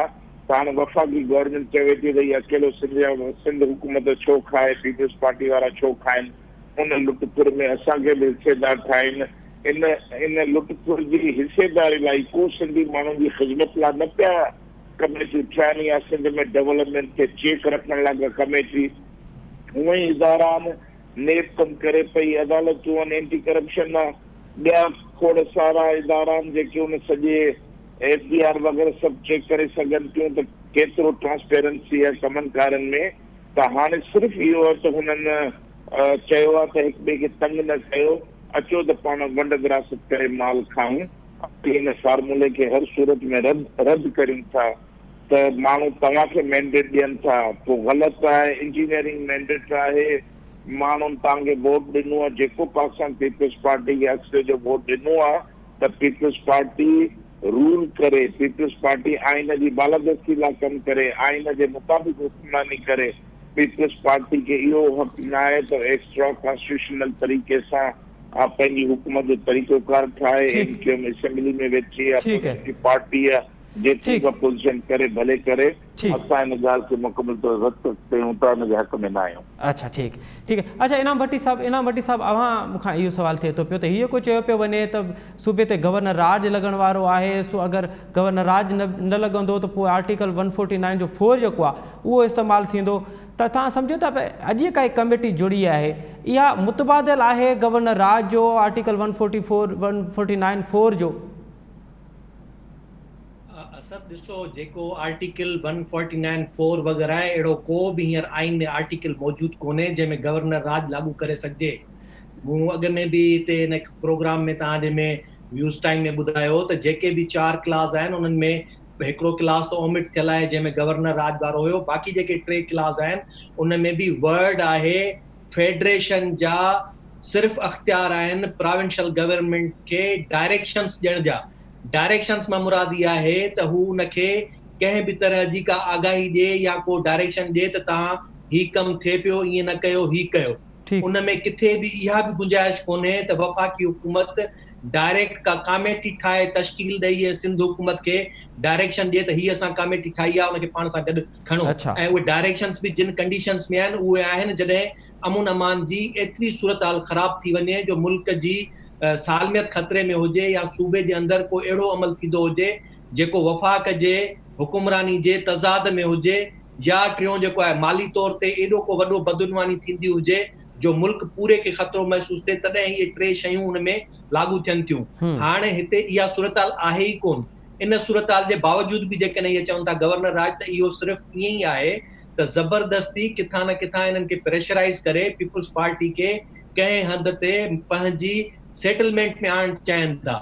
ته هاڻي وفاقي گورنمينٽ چوي ٿي ته هي اڪيلو سنڌ جا سنڌ حڪومت ڇو کائي پيپلز پارٽي وارا ڇو کائن ان لٽ ڦر ۾ اسان کي به حصيدار ٺاهين ان ان لٽ ڦر جي حصيداري لا هي ڪو سنڌي ماڻهن جي خدمت لا نه پيا ڪميٽيون ٺهن يا سنڌ ۾ ڊولپمينٽ کي چيڪ رکڻ لا ڪا ڪميٽي هونئن ئي ادارا آهن نيب ڪم ڪري پئي، عدالتون آهن، اينٽي ڪرپشن آ، ٻيا کوڙ سارا ادارا آهن جيڪي ان سڄي ايف بي آر وغيره سڀ چيڪ ڪري سگهن ٿيون ته ڪيترو ٽرانسپيرنسي آهي ڪمن ڪارن ۾ ته هاڻي صرف اهو آهي ته هنن چيو آهي ته هڪ ٻئي کي تنگ نه ڪيو، اچو ته پاڻ ونڊ ورهاست ڪري مال کائون. اسين هن فارمولي کي هر صورت ۾ رد رد ڪريون ٿا ته ماڻهو توهان کي مينڊيٽ ڏين ٿا پوء غلط آهي، انجنيئرنگ مينڊيٽ آهي، ماڻهن توهان کي ووٽ ڏنو آهي، جيڪو پاڪستان پيپلز پارٽي کي اڪثريت جو ووٽ ڏنو آهي ته پيپلز پارٽي رول ڪري، پيپلز پارٽي آئين جي بالادستي لاء ڪم ڪري، آئين جي مطابق حڪمراني ڪري، پيپلز پارٽي کي اهو حق ناهي ته ايڪسٽرا ڪانسٽيٽيوشنل طريقي سان پنهنجي حڪومت جو طريقو ڪار ٺاهي، ايم ڪيو ايم اسيمبلي ۾ ويٺي اپوزيشن جي پارٽي آهي، جيتري به اپوزيشن ڪري ڀلي ڪري، اسان ان ڳالهه کي مڪمل طور رد ڪيون ٿا، ان جي حق ۾ نه آهيون. اڇا ٺيڪ ٺيڪ اڇا انعام ڀٽي صاحب انعام ڀٽي صاحب اوهان مون کان اهو سوال ٿئي ٿو پيو ته هيء ڪو چيو پيو وڃي ته صوبي تي گورنر راڄ لڳڻ وارو آهي سو اگر گورنر راڄ نه نه لڳندو ته پوء آرٽيڪل ون فورٽي نائين جو فور جيڪو آهي اهو استعمال ٿيندو ته توهان سمجهو ٿا ته اڄ جيڪا هي ڪميٽي جڙي آهي اها متبادل آهي گورنر راڄ جو article one forty four one forty nine four جو؟ اسد ڏسو جيڪو آرٽيڪل ون فورٽي نائين four وغيره آهي اهڙو ڪو به هينئر آئين ۾ آرٽيڪل موجود ڪونهي جنهن ۾ گورنر راڄ لاڳو ڪري سگهجي. مون اڳ ۾ به هتي هن پروگرام ۾ توهان جي ۾ ويوز ٽائيم ۾ ٻڌايو ته جيڪي به چار ڪلاز آهن انهن ۾ هڪڙو ڪلاز ته اومٽ ٿيل آهي جنهن ۾ گورنر راڄ وارو هيو باقي جيڪي ٽي ڪلاز آهن ان ۾ به ورڊ آهي فيڊريشن جا صرف اختيار آهن پراونشل گورنمينٽ کي ڊائريڪشنس ڏيڻ جا ڊائريڪشنس مان مراد اها آهي ته هو ان کي ڪنهن به طرح جي ڪا آگاهي ڏئي يا ڪو ڊائريڪشن ڏئي ته توهان هي ڪم ٿئي پيو ائين نه ڪيو هي ڪيو ان ۾ ڪٿي به اها به گنجائش ڪونهي ته وفاقي حڪومت ڊائريڪٽ ڪا ڪاميٽي ٺاهي تشڪيل ڏئي ۽ سنڌ حڪومت کي ڊائريڪشن ڏئي ته هي اسان ڪاميٽي ٺاهي آهي ان کي پاڻ سان گڏ کڻو ۽ اهي ڊائريڪشنس به جن ڪنڊيشنس ۾ آهن اهي آهن جڏهن امن امان جي ايتري صورتحال خراب ٿي وڃي جو ملڪ جي سالميت خطري ۾ هجي يا صوبي جي اندر ڪو اهڙو عمل ٿيندو هجي جيڪو وفاق جي حڪمراني جي تضاد ۾ هجي يا ٽيون جيڪو آهي مالي طور تي ايڏو ڪو وڏو بدعنواني ٿيندي هجي جو ملڪ پوري کي خطرو محسوس ٿئي تڏهن اهي ٽي شيون ان ۾ لاڳو ٿين ٿيون. هاڻي هتي اها صورتحال آهي ئي ڪونه. ان صورتحال جي باوجود به جيڪڏهن اهي چون ٿا گورنر راڄ ته اهو صرف ائين ئي آهي ته زبردستي ڪٿان نه ڪٿان انهن کي پريشرائيز ڪري پيپلز پارٽي کي ڪنهن هنڌ تي پنهنجي سيٽلمينٽ ۾ آڻڻ چاهين ٿا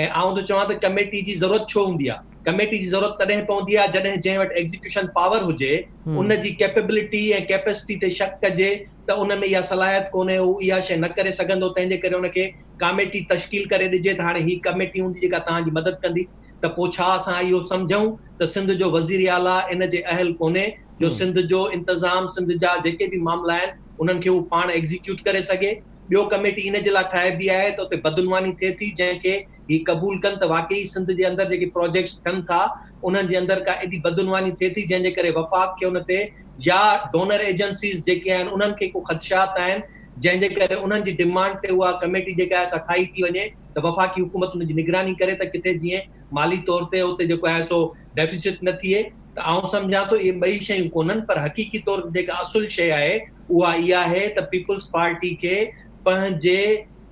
۽ آئون ٿو چوان ته ڪميٽي جي ضرورت ڇو هوندي آهي؟ ڪميٽي جي ضرورت تڏهن پوندي آهي جڏهن جنهن وٽ ايگزيڪيوشن پاور هجي ان جي ڪيپيبلٽي ۽ ڪيپيسٽي تي شڪ ڪجي ته ان ۾ اها صلاحيت ڪونهي هو اها شيء نه ڪري سگهندو تنهن جي ڪري ان کي ڪاميٽي تشڪيل ڪري ڏجي ته هاڻي هي ڪميٽي هوندي جيڪا توهان جي مدد ڪندي ته پوء ڇا اسان اهو سمجهون ته سنڌ جو وزير اعليٰ ان جي اهل ڪونهي جو سنڌ جو انتظام سنڌ جا جيڪي به معاملا آهن انهن کي هو پاڻ ايگزيڪيوٽ ڪري سگهي ٻيو ڪميٽي ان جي لاء ٺاهبي آهي ته اتي بدعنواني ٿئي ٿي جنهن کي هي قبول ڪن ته واقعي سنڌ جي اندر جيڪي پراجيڪٽس ٿين ٿا انهن جي اندر ڪا ايڏي بدعنواني ٿئي ٿي جنهن جي ڪري وفاق کي ان تي يا ڊونر ايجنسيز جيڪي آهن انهن کي ڪو خدشات آهن جنهن جي ڪري انهن جي ڊمانڊ تي اها ڪميٽي جيڪا آهي سا ٺاهي ٿي وڃي ته وفاقي حڪومت ان جي نگراني ڪري ته ڪٿي جيئن مالي طور تي اتي جيڪو آهي سو ڊيفيسٽ نه ٿئي ته آئون سمجهان ٿو اهي ٻئي شيون ڪونهن پر حقيقي طور تي جيڪا اصل شيء آهي اها اها آهي ته پيپلز پارٽي کي پنهنجي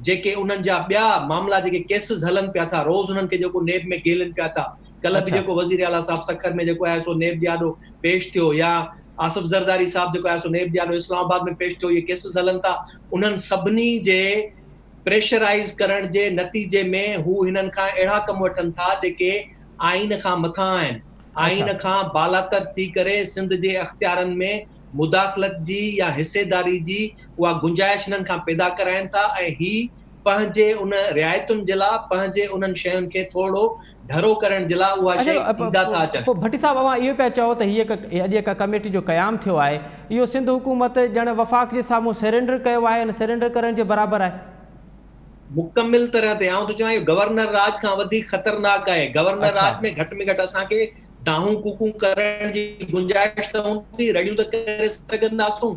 جيڪي انهن جا ٻيا معاملا جيڪي ڪيسز هلن پيا ٿا روز انهن کي جيڪو نيب ۾ گهيلن پيا ٿا ڪلهه به جيڪو وزير اعليٰ صاحب سکر ۾ جيڪو آهي سو نيب جي آڏو پيش ٿيو يا آصف زرداري صاحب جيڪو آهي سو نيب جي آڏو اسلام آباد ۾ پيش ٿيو اهي ڪيسز هلن ٿا انهن سڀني جي پريشرائيز ڪرڻ جي نتيجي ۾ هو هنن کان اهڙا ڪم وٺن ٿا جيڪي آئين کان مٿان آهن آئين کان بالاتر ٿي ڪري سنڌ جي اختيارن ۾ مداخلت جي يا حصيداري جي اها گنجائش هنن کان پيدا ڪرائين ٿا ۽ هي پنهنجي ان رعايتن جي لا پنهنجي انهن شين کي ٿورڙو ڍرو ڪرڻ جي لا اها شيء ڏيندا ٿا اچن. پوء ڀٽي صاحب اوهان اهو پيا چئو ته هي هڪ اڄ هڪ ڪميٽي جو قيام ٿيو آهي اهو سنڌ حڪومت ڄڻ وفاق جي سامهون سرينڊر ڪيو آهي ان سرينڊر ڪرڻ جي برابر آهي. مڪمل طرح تي آئون ٿو چوان اهو گورنر راڄ کان وڌيڪ خطرناڪ آهي گورنر راڄ ۾ گهٽ ۾ گهٽ اسان کي دانهون ڪوڪون ڪرڻ جي گنجائش ته هوندي، رڙيون ته ڪري سگهنداسون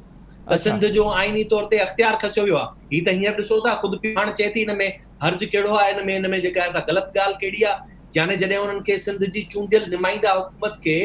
ته سنڌ جو آئيني طور تي اختيار کسيو ويو آهي. هي ته هينئر ڏسو ٿا خود پاڻ چئي ٿي ان ۾ حرج ڪهڙو آهي، ان ۾ ان ۾ جيڪا آهي سا غلط ڳالهه ڪهڙي آهي؟ يعني جڏهن انهن کي سنڌ جي چونڊيل نمائنده حڪومت کي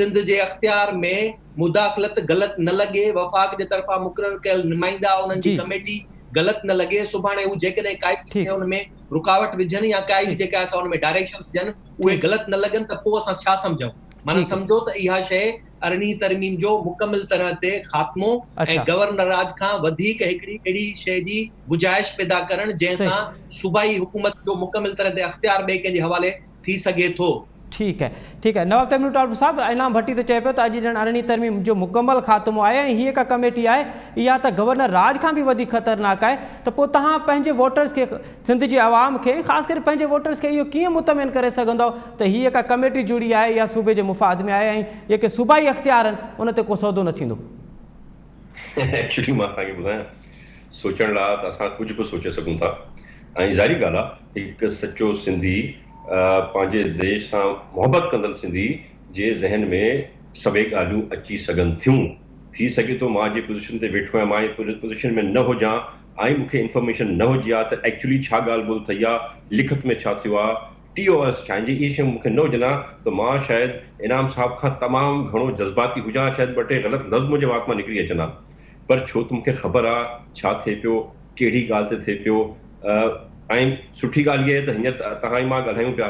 سنڌ جي اختيار ۾ مداخلت غلط نه لڳي، وفاق جي طرفان مقرر ڪيل نمائندا انهن جي ڪميٽي غلط نه لڳي، سڀاڻي هو جيڪڏهن ڪائي به شيء ان ۾ رڪاوٽ وجهن يا ڪائي به جيڪا آهي سا ان ۾ ڊائريڪشنس ڏين، اهي غلط نه لڳن ته پوء اسان ڇا سمجهون؟ معنيٰ سمجهو ته اها شيء ارڙهين ترميم جو مڪمل طرح تي خاتمو ۽ گورنر راڄ کان وڌيڪ هڪڙي اهڙي شيء جي گنجائش پيدا ڪرڻ جنهن سان صوبائي حڪومت جو مڪمل طرح تي اختيار ٻئي ڪنهن جي حوالي ٿي سگهي ٿو. ٺيڪ آهي ٺيڪ آهي نواب تيمور ٽالپر صاحب انعام ڀٽي ته چئي پيو ته اڄ ڄڻ ارڙهين ترميم جو مڪمل خاتمو آهي ۽ هيء ڪا ڪميٽي آهي اها ته گورنر راڄ کان به وڌيڪ خطرناڪ آهي ته پوء توهان پنهنجي ووٽرز کي سنڌ جي عوام کي خاص ڪري پنهنجي ووٽرز کي اهو ڪيئن مطمئن ڪري سگهندؤ ته هيء ڪا ڪميٽي جڙي آهي اها صوبي جي مفاد ۾ آهي ۽ جيڪي صوبائي اختيار آهن ان تي ڪو سودو نه ٿيندو. ايڪچولي مان توهان کي ٻڌايان سوچڻ لاء ته اسان ڪجهه به سوچي سگهون ٿا ۽ ظاهري ڳالهه آهي هڪ سچو سنڌي پنهنجي ديش سان محبت ڪندڙ سنڌي جي ذهن ۾ سڀئي ڳالهيون اچي سگهن ٿيون. ٿي سگهي ٿو مان جي پوزيشن تي ويٺو آهيان مان ان پوزيشن ۾ نه هجان ۽ مون کي انفارميشن نه هجي ها ته ايڪچولي ڇا ڳالهه ٻولهه ٿئي ها، لکت ۾ ڇا ٿيو آهي، ٽي او ايس ڇا آهن، جي اهي شيون مون کي نه هجن ها ته مان شايد انعام صاحب کان تمام گهڻو جذباتي هجان ها شايد ٻه ٽي غلط لفظ منهنجي وات مان نڪري اچن ها پر ڇو ته مون کي خبر آهي ڇا ٿئي پيو، ڪهڙي ڳالهه تي ٿئي پيو ۽ سٺي ڳالهه اها آهي ته هينئر توهان ۽ مان ڳالهايون پيا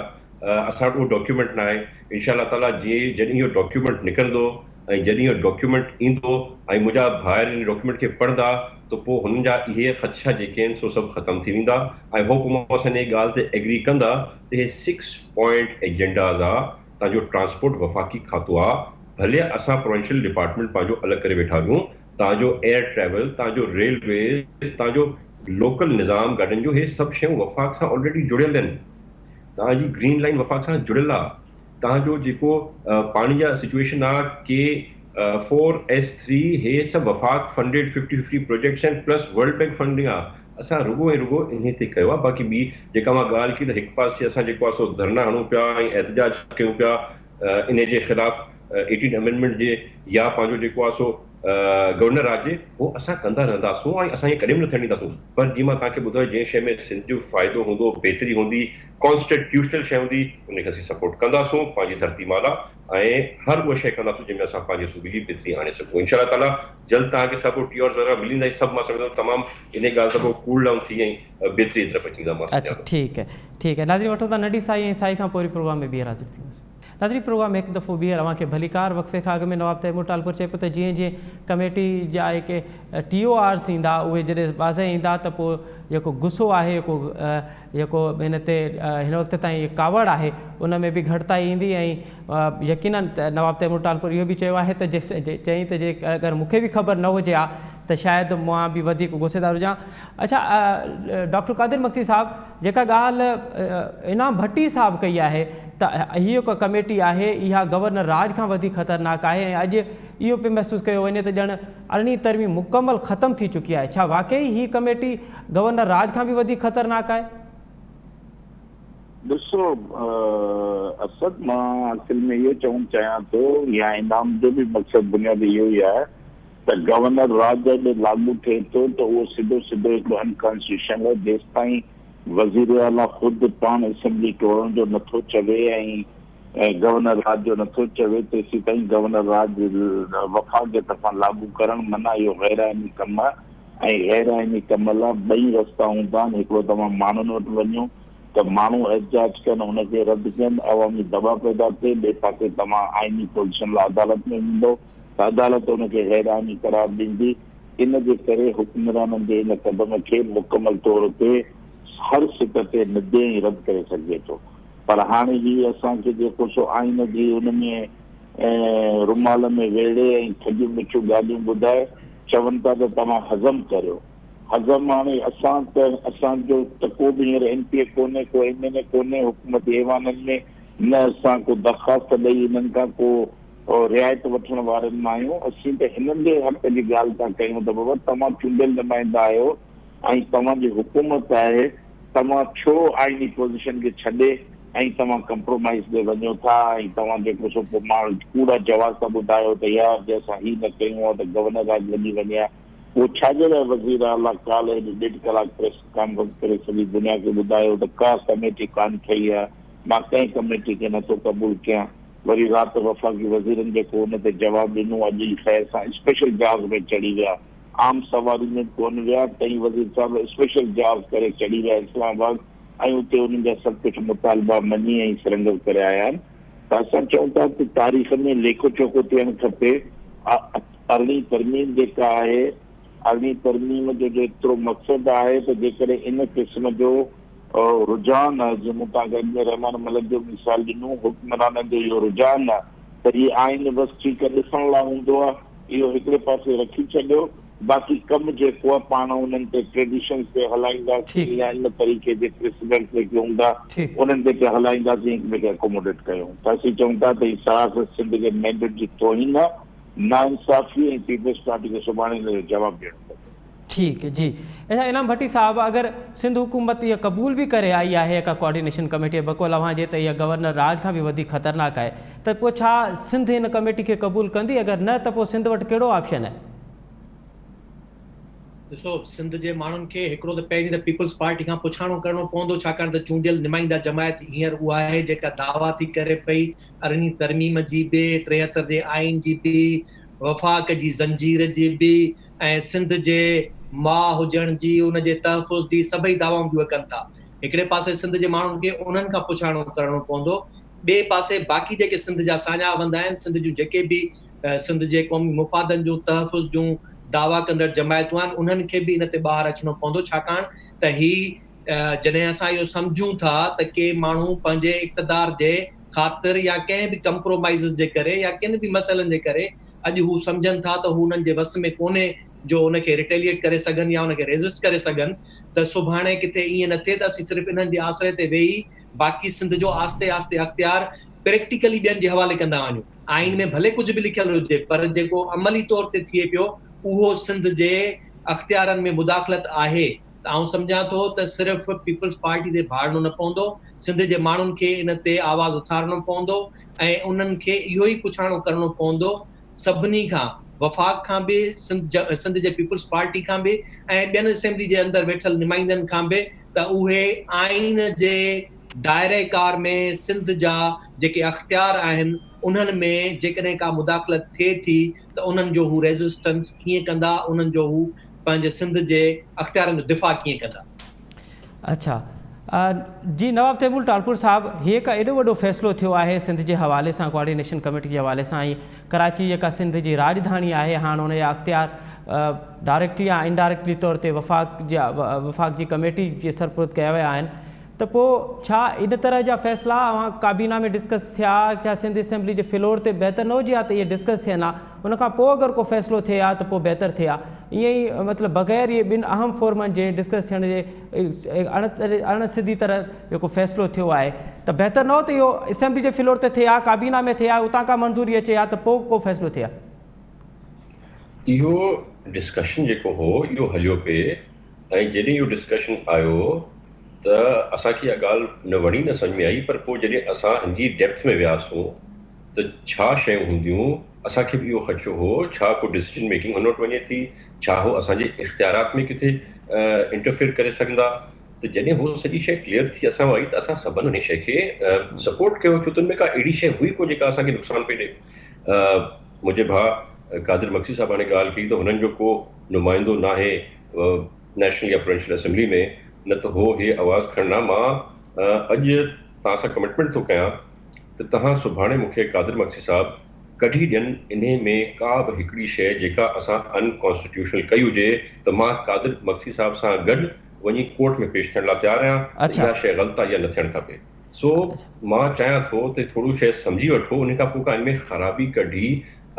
اسان وٽ اهو ڊاڪيومينٽ نه آهي انشاء الله تعاليٰ جي جڏهن اهو ڊاڪيومينٽ نڪرندو ۽ جڏهن اهو ڊاڪيومينٽ ايندو ۽ منهنجا ڀائر ان ڊاڪيومينٽ کي پڙهندا ته پوء هنن جا اهي خدشا جيڪي آهن سو سڀ ختم ٿي ويندا ۽ هوپ مون سان انهي ڳالهه تي ايگري ڪندا ته اهي سڪس پوائنٽ ايجنڊاز آ تان جو ٽرانسپورٽ وفاقي کاتو آ ڀلي اسان پروونشل ڊپارٽمينٽ پنهنجو الڳ ڪري ويٺا هجون تان جو ايئر ٽريول، تان جو ريلويز، تان جو لوڪل نظام گاڏين جو هي سڀ شيون وفاق سان آلريڊي جڙيل آهن. تان جي گرين لائين وفاق سان جڙيل آ. تان جو جيڪو پاڻي جا سچوئيشن آ ڪي فور ايس ٿري هي سڀ وفاق فنڊيڊ ففٽي ففٽي پروجيڪٽس آهن پلس ورلڊ بينڪ فنڊنگ آ. اسان رڳو ۽ رڳو انهي تي ڪيو آ باقي ٻي جيڪا مان ڳالهه ڪئي ته هڪ پاسي اسان جيڪو آ سو ڌرڻا هڻون پيا ۽ احتجاج ڪيون پيا انهي جي خلاف ايٽين امينڊمينٽ جي يا پنهنجو جيڪو آهي سو گورنر راڄ جي هو اسان ڪندا رهنداسون ۽ اسان ائين ڪڏهن به نه ٿيڻ ڏينداسون پر جيئن مان توهان کي ٻڌايو جنهن شيء ۾ سنڌ جو فائدو هوندو بهتري هوندي ڪانسٽيٽيوشنل شيء هوندي ان کي اسين سپورٽ ڪنداسون پنهنجي ڌرتي مالا ۽ هر اها شيء ڪنداسون جنهن ۾ اسان پنهنجي صوبي جي بهتري آڻي سگهون انشاء الله تعالي جلد توهان کي سڀ ٽي آرز وغيره ملي ويندا ۽ سڀ مان سمجهان ٿو تمام انهي ڳالهه تان پوء ڪول ڊائون ٿي ۽ بهتري جي طرف اچي ويندا مان اڇا سمجهان ٿو. ٺيڪ آهي ٺيڪ آهي ناظرين وٺون ٿا ننڍي سائي ۽ سائي کان پوء وري پروگرام ۾ ٻيهر حاضر ٿينداسون. ناظرين پروگرام ۾ هڪ دفعو ٻيهر اوهان کي ڀليڪار وقفي کان اڳ ۾ نواب تيمور ٽالپر چئي پيو ته جيئن جيئن ڪميٽي جا جيڪي ٽي او آرز ايندا اهي جڏهن واضح ايندا ته پوء جيڪو غصو آهي جيڪو جيڪو هن تي هن وقت تائين ڪاوڙ آهي ان ۾ به گهٽتائي ايندي ۽ يقينن نواب تيمور ٽالپر اهو به چيو آهي ته چيائين ته جي اگر مون کي به خبر نه هجي ها ته شايد مان به وڌيڪ غصيدار هجان اڇا ڊاڪٽر قادر مگسي صاحب جيڪا ڳالهه انعام ڀٽي صاحب ڪئي آهي ته هيء ڪا ڪميٽي آهي اها گورنر راڄ کان وڌيڪ خطرناڪ آهي ۽ اڄ اهو پيو محسوس ڪيو وڃي ته ڄڻ ارڙهين ترميم مڪمل ختم ٿي چڪي آهي ڇا واقعي هيء ڪميٽي گورنر راڄ کان به وڌيڪ خطرناڪ آهي؟ ڏسو اسد مان اصل ۾ اهو چوڻ چاهيان ٿو يا انعام جو به مقصد بنيادي اهو ئي آهي ته گورنر راڄ جڏهن لاڳو ٿئي ٿو ته اهو سڌو سڌو هڪڙو انڪانسٽيٽيوشنل آهي جيستائين وزيراعليٰ خود پاڻ اسيمبلي ٽوڙڻ جو نٿو چوي ۽ گورنر راڄ جو نٿو چوي تيسيتائين گورنر راڄ وفاق جي طرفان لاڳو ڪرڻ معنيٰ اهو غير آئيني ڪم آهي ۽ غير آئيني ڪم لاء ٻئي رستا هوندا آهن هڪڙو توهان ماڻهن وٽ وڃو ته ماڻهو احتجاج ڪن ان کي رد ڪن عوامي دٻاء پيدا ٿئي ٻئي پاسي توهان آئيني پوزيشن لاء عدالت ۾ ويندو ته عدالت ان کي غير آئيني قرار ڏيندي، ان جي ڪري حڪمرانن جي ان قدم کي مڪمل طور تي هر سطح تي ندي ۽ رد ڪري سگهجي ٿو پر هاڻي هي اسان کي جيڪو سو آئين جي ان ۾ رومال ۾ ويڙهي ۽ کڄيون مٺيون ڳالهيون ٻڌائي چون ٿا ته توهان هضم ڪريو هضم هاڻي اسان ته اسان جو ته ڪو به هينئر ايم پي اي ڪونهي ڪو ايم اين اي ڪونهي حڪومتي ايوانن ۾ نه اسان ڪو درخواست ڏئي انهن کان ڪو رعايت وٺڻ وارن مان آهيون، اسين ته هنن جي حق جي ڳالهه ٿا ڪيون ته بابا توهان چونڊيل نمائندا آهيو ۽ توهان جي حڪومت آهي، توهان ڇو آئيني پوزيشن کي ڇڏي ۽ توهان ڪمپرومائيز ڏي وڃو ٿا ۽ توهان جيڪو سو پوء ماڻهن ڪوڙا جواز ٿا ٻڌايو ته يار جي اسان هي نه ڪيون ها ته گورنر راڄ لڳي وڃي ها، پوء ڇا جي لاء وزير اعليٰ ڪالهه هيڏي ڏيڍ ڪلاڪ پريس ڪانفرنس ڪري سڄي دنيا کي ٻڌايو ته ڪا ڪميٽي ڪانه ٺهي آهي، مان ڪنهن ڪميٽي کي نٿو قبول ڪيان. وري رات وفاقي وزيرن جيڪو ان تي جواب ڏنو، اڄ ئي خير سان اسپيشل جهاز ۾ چڙهي ويا. عام سواري ۾ به ڪونه ويا، ٽئين وزير صاحب اسپيشل جهاز ڪري چڙهي ويا اسلام آباد ۽ اتي انهن جا سڀ ڪجهه مطالبا مڃي ۽ سرنڊر ڪري آيا آهن. ته اسان چئون ٿا ته تاريخ ۾ ليکو چوکو ٿيڻ کپي. ارڙهين ترميم جيڪا آهي، ارڙهين ترميم جو جيترو مقصد آهي ته جيڪڏهن ان قسم جو رجحان آهي، جيئن مون توهان کي اڳ ۾ رحمان ملڪ جو مثال ڏنو، حڪمرانن جو اهو رجحان آهي ته هي آئين بس ٺيڪ ڏسڻ لاء هوندو آهي، اهو هڪڙي پاسي رکي ڇڏيو، باقي ڪم جيڪو آهي پاڻ انهن تي ٽريڊيشنز تي هلائينداسين يا ان طريقي جي پريسيڊنٽس جيڪي هوندا انهن تي پيا هلائينداسين هڪ ٻئي کي اڪوموڊيٽ ڪيون ته اسين چئون ٿا ته هي سراسر سنڌ جي مينڊيٽ جي توهين آهي، ناانصافي ۽ پيپلز پارٽي کي سڀاڻي ان جو جواب ڏيڻو پوندو. ٺيڪ جي اچا انعام ڀٽي صاحب اگر سنڌ حڪومت اها قبول به ڪري آئي آهي ڪا ڪوآرڊينيشن ڪميٽي بقول اوهان جي ته اها گورنر راڄ کان به وڌيڪ خطرناڪ آهي ته پوء ڇا سنڌ ان ڪميٽي کي قبول ڪندي اگر نه ته پوء سنڌ وٽ ڪهڙو آپشن آهي؟ ڏسو سنڌ جي ماڻهن کي هڪڙو ته پهرين ته پيپلز پارٽي کان پڇاڻو ڪرڻو پوندو ڇاڪاڻ ته چونڊيل نمائنده جماعت هينئر اها آهي جيڪا دعويٰ ٿي ڪري پئي ارڙهين ترميم جي به، 73 جي آئين جي به، وفاق جي زنجير جي به ۽ سنڌ جي ماء هجڻ جي ان جي تحفظ جي سڀئي دعوائون به اهي ڪن ٿا. هڪڙي پاسي سنڌ جي ماڻهن کي انهن کان پڇاڻو ڪرڻو پوندو ٻئي پاسي باقي جيڪي سنڌ جا ساڃاهه وند آهن، سنڌ جون جيڪي به سنڌ جي قومي مفادن جون تحفظ جون دعويٰ ڪندڙ جماعتون آهن انهن کي به ان تي ٻاهر اچڻو پوندو ڇاڪاڻ ته هي جڏهن اسان اهو سمجهون ٿا ته ڪي ماڻهو پنهنجي اقتدار جي خاطر يا ڪنهن به ڪمپرومائيزز جي ڪري يا ڪن به مسئلن جي ڪري اڄ هو سمجهن ٿا ته هو انهن جي وس ۾ ڪونهي جو ان کي ريٽيليئيٽ ڪري سگهن يا ان کي ريزسٽ ڪري سگهن ته سڀاڻي ڪٿي ائين نه ٿئي ته اسين صرف انهن جي آسري تي ويهي باقي سنڌ جو آهستي آهستي اختيار پريڪٽيڪلي ٻين جي حوالي ڪندا وڃون. آئين ۾ ڀلي ڪجهه به لکيل هجي پر جيڪو عملي طور تي ٿئي پيو اهو سنڌ جي اختيارن ۾ مداخلت آهي ته آئون سمجهان ٿو ته صرف پيپلز پارٽي تي ڀاڙڻو نه پوندو، سنڌ جي ماڻهن کي ان تي آواز اٿارڻو پوندو ۽ انهن کي اهو ئي پڇاڻو ڪرڻو پوندو سڀني کان، وفاق کان به، سنڌ جي پيپلز پارٽي کان به ۽ ٻين اسيمبلي جي اندر ويٺل نمائندن کان به ته اهي آئين جي دائره ڪار ۾ سنڌ جا جيڪي اختيار آهن انهن ۾ جيڪڏهن ڪا مداخلت ٿئي ٿي ته انهن جو هو ريزسٽنس ڪيئن ڪندا، انهن جو هو پنهنجي سنڌ جي اختيارن جو دفاع ڪيئن ڪندا. اڇا جي نواب تيمور ٽالپور صاحب هي ڪا ايڏو وڏو فيصلو ٿيو آهي سنڌ جي حوالي سان ڪوآرڊينيشن ڪميٽي جي حوالي سان ۽ ڪراچي جيڪا سنڌ جي راڄڌاڻي آهي هاڻ ان جا اختيار ڊائريڪٽلي يا انڊائريڪٽلي طور تي وفاق جي وفاق جي ڪميٽي جي سرپرد ڪيا ويا آهن ته پوء ڇا ان طرح جا فيصلا اوهان ڪابينا ۾ ڊسڪس ٿيا يا سنڌ اسيمبلي جي فلور تي بهتر نه هجي ها ته اهي ڊسڪس ٿين ها ان کان پوء اگر ڪو فيصلو ٿئي ها ته پوء بهتر ٿئي ها ائين ئي مطلب بغير اهي ٻن اهم فورمن جي ڊسڪس ٿيڻ جي اڻ سڌي طرح جيڪو فيصلو ٿيو آهي ته بهتر نه هو ته اهو اسيمبلي جي فلور تي ٿئي ها ڪابينا ۾ ٿئي ها اتان کان منظوري اچي ها ته پوء ڪو فيصلو ٿئي ها. اهو ڊسڪشن جيڪو هو اهو هليو پئي ۽ جڏهن اهو ڊسڪشن آيو ته اسان کي اها ڳالهه نه وڻي نه سمجهه ۾ آئي پر پوء جڏهن اسان هن جي ڊيپٿ ۾ وياسون ته ڇا شيون هونديون اسان کي به اهو خدشو هو ڇا ڪو ڊسيزن ميڪنگ هن وٽ وڃي ٿي ڇا هو اسان جي اختيارات ۾ ڪٿي انٽرفيئر ڪري سگهندا ته جڏهن هو سڄي شيء ڪليئر ٿي اسان آئي ته اسان سڀن ان شيء کي سپورٽ ڪيو ڇو ته ان ۾ ڪا اهڙي شيء هئي ڪونه جيڪا اسان کي نقصان پئي ڏئي منهنجي ڀاء قادر مگسي صاحب هاڻي ڳالهه ڪئي ته هنن جو ڪو نمائندو ناهي نيشنل يا پروونشل اسيمبلي ۾ نه ته هو هي آواز کڻن ها مان اڄ توهان سان ڪمٽمينٽ ٿو ڪيان ته توهان سڀاڻي مون کي قادر مگسي صاحب ڪڍي ڏين انهي ۾ ڪا به هڪڙي شيء جيڪا اسان ان ڪانسٽيٽيوشنل ڪئي هجي ته مان قادر مگسي صاحب سان گڏ وڃي ڪورٽ ۾ پيش ٿيڻ لاء تيار آهيان ته اها شيء غلط آهي يا نه ٿيڻ کپي. سو مان چاهيان ٿو ته ٿورو شيء سمجهي وٺو ان کان پوء ڪا ان ۾ خرابي ڪڍي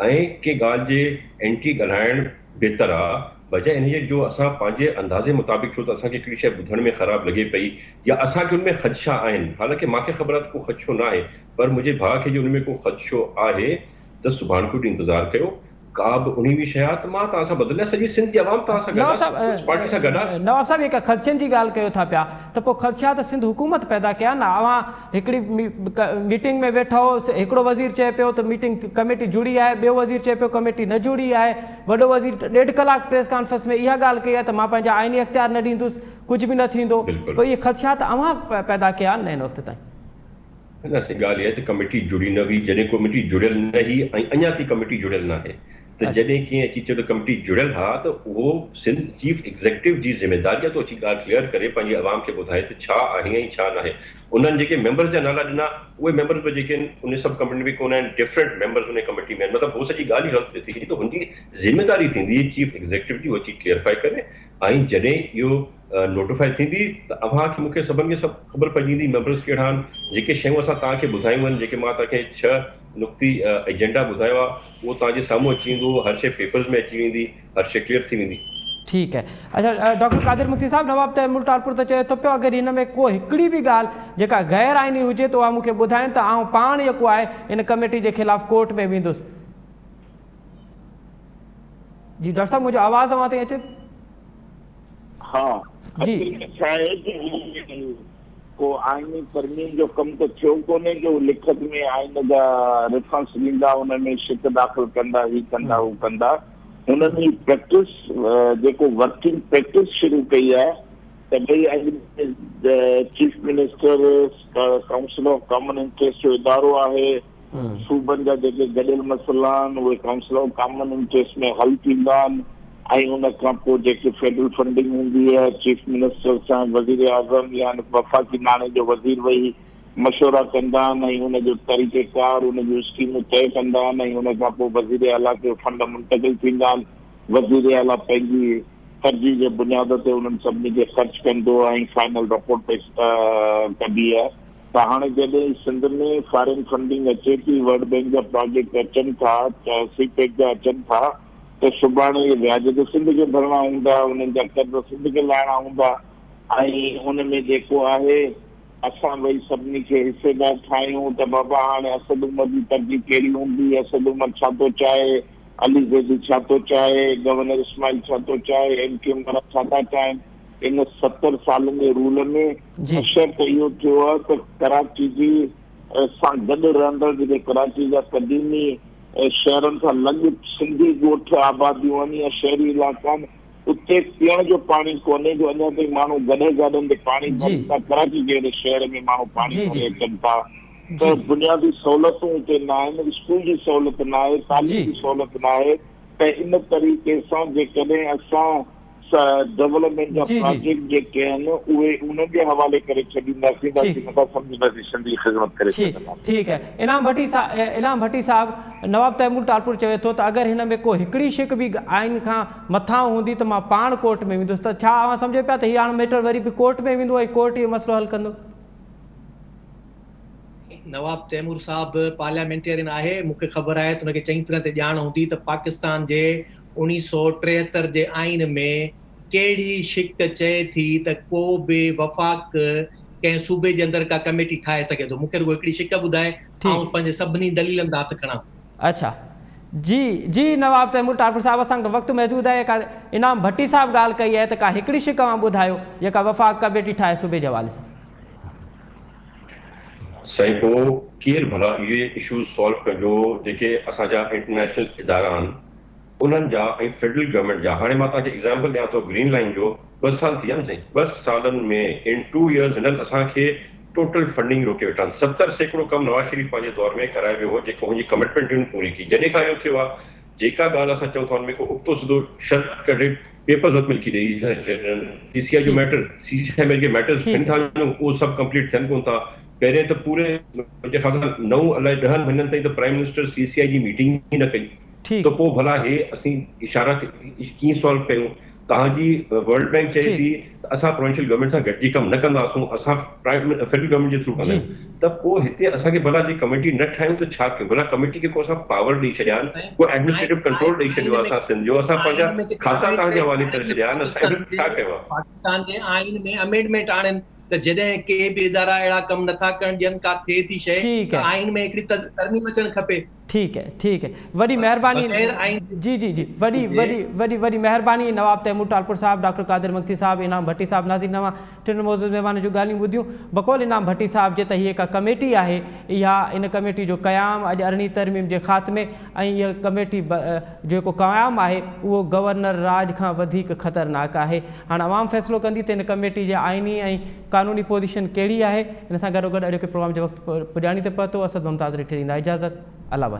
۽ ڪنهن ڳالهه جي اينٽي ڳالهائڻ بهتر آ بجاء ان جي جو اسان پنهنجي اندازي مطابق ڇو ته اسان کي هڪڙي شيء ٻڌڻ ۾ خراب لڳي پئي يا اسان کي ان ۾ خدشا آهن حالانڪه مان کي خبر آ ته ڪو خدشو نه آهي پر منهنجي ڀاء کي جي ان ۾ ڪو خدشو آهي ته سڀاڻ ڪو ڏينهن انتظار ڪيو ڪا به انهي به شيء آ ته مان توهان سان ٻڌل آهيان سڄي سنڌ جي عوام توهان سان گڏ آ پيپلز پارٽي سان گڏ آ. نواب صاحب جيڪا خدشن جي ڳالهه ڪيو ٿا پيا ته پوء خدشا ته سنڌ حڪومت پيدا ڪيا نه اوهان هڪڙي ميٽنگ ۾ ويٺا هو هڪڙو وزير چئي پيو ته ميٽنگ ڪميٽي جڙي آهي ٻيو وزير چئي پيو ڪميٽي نه جڙي آهي وڏو وزير ڏيڍ ڪلاڪ پريس ڪانفرنس ۾ اها ڳالهه ڪئي آهي ته مان پنهنجا آئيني اختيار نه ڏيندس ڪجهه به نه ٿيندو پوء اهي خدشا ته اوهان پيدا ڪيا نه هن وقت تائين. نه سائين ڳالهه اها آهي ته ڪميٽي جڙي نه هئي جڏهن ڪميٽي جڙيل نه هئي ۽ اڃا تائين ڪميٽي جڙيل ناهي. ته جڏهن ڪنهن اچي چيو ته ڪميٽي جڙيل ها ته اهو سنڌ چيف ايگزيڪٽو جي ذميداري آهي ته اچي ڳالهه ڪليئر ڪري پنهنجي عوام کي ٻڌائي ته ڇا آهي ۽ ڇا ناهي. انهن جيڪي ميمبرز جا نالا ڏنا اهي ميمبرز به جيڪي آهن ان سب ڪميٽي ۾ ڪونه آهن ڊفرنٽ ميمبرز ان ڪميٽي ۾ آهن مطلب هو سڄي ڳالهه ئي غلط پئي ٿي ته هن جي ذميداري ٿيندي چيف ايگزيڪٽو جي هو اچي ڪليئرفائي ڪري ۽ جڏهن اهو نوٽيفائي ٿيندي ته اوهان کي مون کي سڀن کي سڀ خبر پئجي ويندي ميمبرز ڪهڙا آهن جيڪي شيون اسان توهان کي ٻڌايون آهن جيڪي مان توهان کي ڇهه نقطي ايجنڊا ٻڌايو آهي اهو توهان جي سامهون اچي ويندو هر شي پيپرز ۾ اچي ويندي هر شي ڪليئر ٿي ويندي. ٺيڪ آهي اڇا ڊاڪٽر قادر مگسي صاحب نواب تيمور ٽالپر ته چئي ٿو پيو اگر هن ۾ ڪو هڪڙي به ڳالهه جيڪا غير آئيني هجي ته اها مون کي ٻڌائين ته آئون پاڻ يڪو آهي ان ڪميٽي جي خلاف ڪورٽ ۾ ويندس. جي ڊاڪٽر صاحب منهنجو آواز اوهان تائين اچي ها اصل ۾ ڇا آهي جو هي ڪو آئيني ترميم جو ڪم ته ٿيو ڪونهي جو هو لکت ۾ آئين جا ريفرنس ڏيندا ان ۾ شق داخل ڪندا هي ڪندا هو ڪندا هنن هي پريڪٽس جيڪو ورڪنگ پريڪٽس شروع ڪئي آهي ته ڀئي اڄ chief minister council of common interest جو ادارو آهي صوبن جا جيڪي گڏيل مسئلا آهن اهي ڪائونسل آف ڪامن انٽريسٽ ۾ حل ٿيندا آهن ۽ ان کان پوء جيڪي فيڊرل فنڊنگ هوندي آهي چيف منسٽر سان وزيراعظم يا وفاقي ناڻي جو وزير ويهي مشورا ڪندا آهن ۽ ان جو طريقيڪار ان جون اسڪيمون طئي ڪندا آهن ۽ ان کان پوء وزيراعليٰ کي فنڊ منتقل ٿيندا آهن وزيراعليٰ پنهنجي ترجيح جي بنياد تي انهن سڀني کي خرچ ڪندو ۽ فائنل رپورٽ پيش ڪبي آهي ته هاڻي جڏهن سنڌ ۾ فارين فنڊنگ اچي ٿي، ورلڊ بينڪ جا پراجيڪٽ اچن ٿا، سي پيڪ جا اچن ٿا ته سڀاڻي اهي وياج ته سنڌ کي ڀرڻا هوندا، انهن جا قرض سنڌ کي لاهڻا هوندا ۽ ان ۾ جيڪو آهي اسان وئي سڀني کي حصيدار ٺاهيون ته بابا هاڻي اسد عمر جي ترجيح ڪهڙي هوندي، اسد عمر ڇا ٿو چاهي، علي زيدي ڇا ٿو چاهي، گورنر اسماعيل ڇا ٿو چاهي، ايم ڪيو ايم وارا ڇا ٿا چاهين، ان 70 سالن جي رول ۾ حشر ته اهو ٿيو آهي ته ڪراچي جي سان گڏ رهندڙ جيڪي ڪراچي جا قديمي شهرن سان لڳ سنڌي ڳوٺ آباديون آهن يا شهري علائقا آهن اتي پيئڻ جو پاڻي ڪونهي جو اڃا تائين ماڻهو گڏهه گاڏن تي پاڻي ڀرين ٿا ڪراچي جهڙي شهر ۾ ماڻهو پاڻي ڀري اچن ٿا ته بنيادي سهولتون اتي ناهن اسڪول جي سهولت ناهي تعليم جي سهولت ناهي ته ان طريقي سان جيڪڏهن اسان ڊولپمينٽ جا پراجيڪٽ جيڪي آهن اهي انهن جي حوالي ڪري ڇڏينداسين ته اسين نٿا سمجهون ته اسين سنڌ جي خدمت ڪري سگهنداسين. ٺيڪ آهي انعام ڀٽي صاحب انعام ڀٽي صاحب نواب تيمور ٽالپر چوي ٿو ته اگر هن ۾ ڪو هڪڙي شق به آئين کان مٿانهون هوندي ته مان پاڻ ڪورٽ ۾ ويندس ته ڇا اوهان سمجهو پيا ته هي هاڻ ميٽر وري به ڪورٽ ۾ ويندو ۽ ڪورٽ اهو مسئلو حل ڪندو. نواب تيمور صاحب پارليامينٽيرين آهي مون کي خبر آهي ته ان کي چڱي طرح تي ڄاڻ هوندي ته پاڪستان جي 1973 جي آئين ۾ ڪهڙي شق چئي ٿي ته ڪو به وفاق ڪنهن صوبي جي اندر ڪا ڪميٽي ٺاهي سگهي ٿو مون کي رڳو هڪڙي شق ٻڌائي آئون پنهنجي سڀني دليلن تان هٿ کڻان ٿو. اڇا جي جي نواب تيمور ٽالپر صاحب اسان وٽ وقت محدود آهي ڪا انعام ڀٽي صاحب ڳالهه ڪئي آهي ته ڪا هڪڙي شق اوهان ٻڌايو جيڪا وفاق ڪميٽي ٺاهي صوبي جي حوالي سان. سائين پوء ڪير ڀلا اهي اشوز سالو ڪندو جيڪي اسان جا انٽرنيشنل ادارا آهن انهن جا ۽ فيڊرل گورنمينٽ جا هاڻي مان توهان کي ايگزامپل ڏيان ٿو گرين لائين جو ٻه سال ٿي ويا آهن سائين ٻه سالن ۾ ان ٽو يئرز هنن اسان کي ٽوٽل فنڊنگ روڪي ويٺا آهن 70% ڪم نواز شريف پنهنجي دور ۾ ڪرائي ويو هو جيڪو هن جي ڪمٽمينٽ هن پوري ڪئي جڏهن کان اهو ٿيو آهي جيڪا ڳالهه اسان چئون ٿا ان ۾ ڪو ابتو سڌو شرط ڪڍي پيپرز هٿ ۾ لکي ڏئي ڇڏين. سي سي آء جو ميٽر سي سي آء ۾ جيڪي ميٽرز ٿين ٿا اهو سڀ ڪمپليٽ ٿين ڪونه ٿا. پهرين ته پوري منهنجي خيال سان نو الائي ڏهن مهينن تائين ته پرائم منسٽر سي سي آء جي ميٽنگ ئي نه ڪئي ته پوء ڀلا هي اسين اشارا ڪيئن سالو ڪيون. توهان جي ورلڊ بينڪ چئي ٿي ته اسان پروونشل گورنمينٽ سان گڏجي ڪم نه ڪنداسون اسان فيڊرل گورنمينٽ جي ٿرو ڪندا آهيون ته پوء هتي اسان کي ڀلا جي ڪميٽي نه ٺاهيون ته ڇا ڪيون ڀلا ڪميٽي کي ڪو اسان پاور ڏئي ڇڏيا آهن ڪو ايڊمنسٽريٽو ڪنٽرول ڏئي ڇڏيو آهي اسان سنڌ جو اسان پنهنجا کاتا توهان جي حوالي ڪري ڇڏيا آهن اسان ڇا ڪيو آهي. پاڪستان جي آئين ۾ امينڊمينٽ آڻين ته جڏهن ڪي به ادارا اهڙا ڪم نٿا ڪرڻ ڏين ڪا ٿئي ٿي شيء ته آئين ۾ هڪڙي ترميم اچڻ کپي. ٺيڪ هي ٺيڪ هي وڏي مهرباني جي جي جي وڏي وڏي وڏي وڏي مهرباني نواب تيمور ٽالپر صاحب ڊاڪٽر قادر مگسي صاحب انعام ڀٽي صاحب ناظرين اوهان ٽن معزز مهمانن جون ڳالهيون ٻڌيون بقول انعام ڀٽي صاحب جي ته هي هڪ ڪميٽي آهي اها ان ڪميٽي جو قيام اڄ ارڙهين ترميم جي خاتمي ۽ اها ڪميٽي جو جيڪو قيام آهي اهو گورنر راڄ کان وڌيڪ خطرناڪ آهي هاڻ عوام فيصلو ڪندي ته ان ڪميٽي جي آئيني ۽ قانوني پوزيشن ڪهڙي آهي ان سان گڏوگڏ اڄوڪي پروگرام جو وقت پڄاڻي تي پهتو اسد ممتاز ريٺي ڏيندا اجازت الله واهي.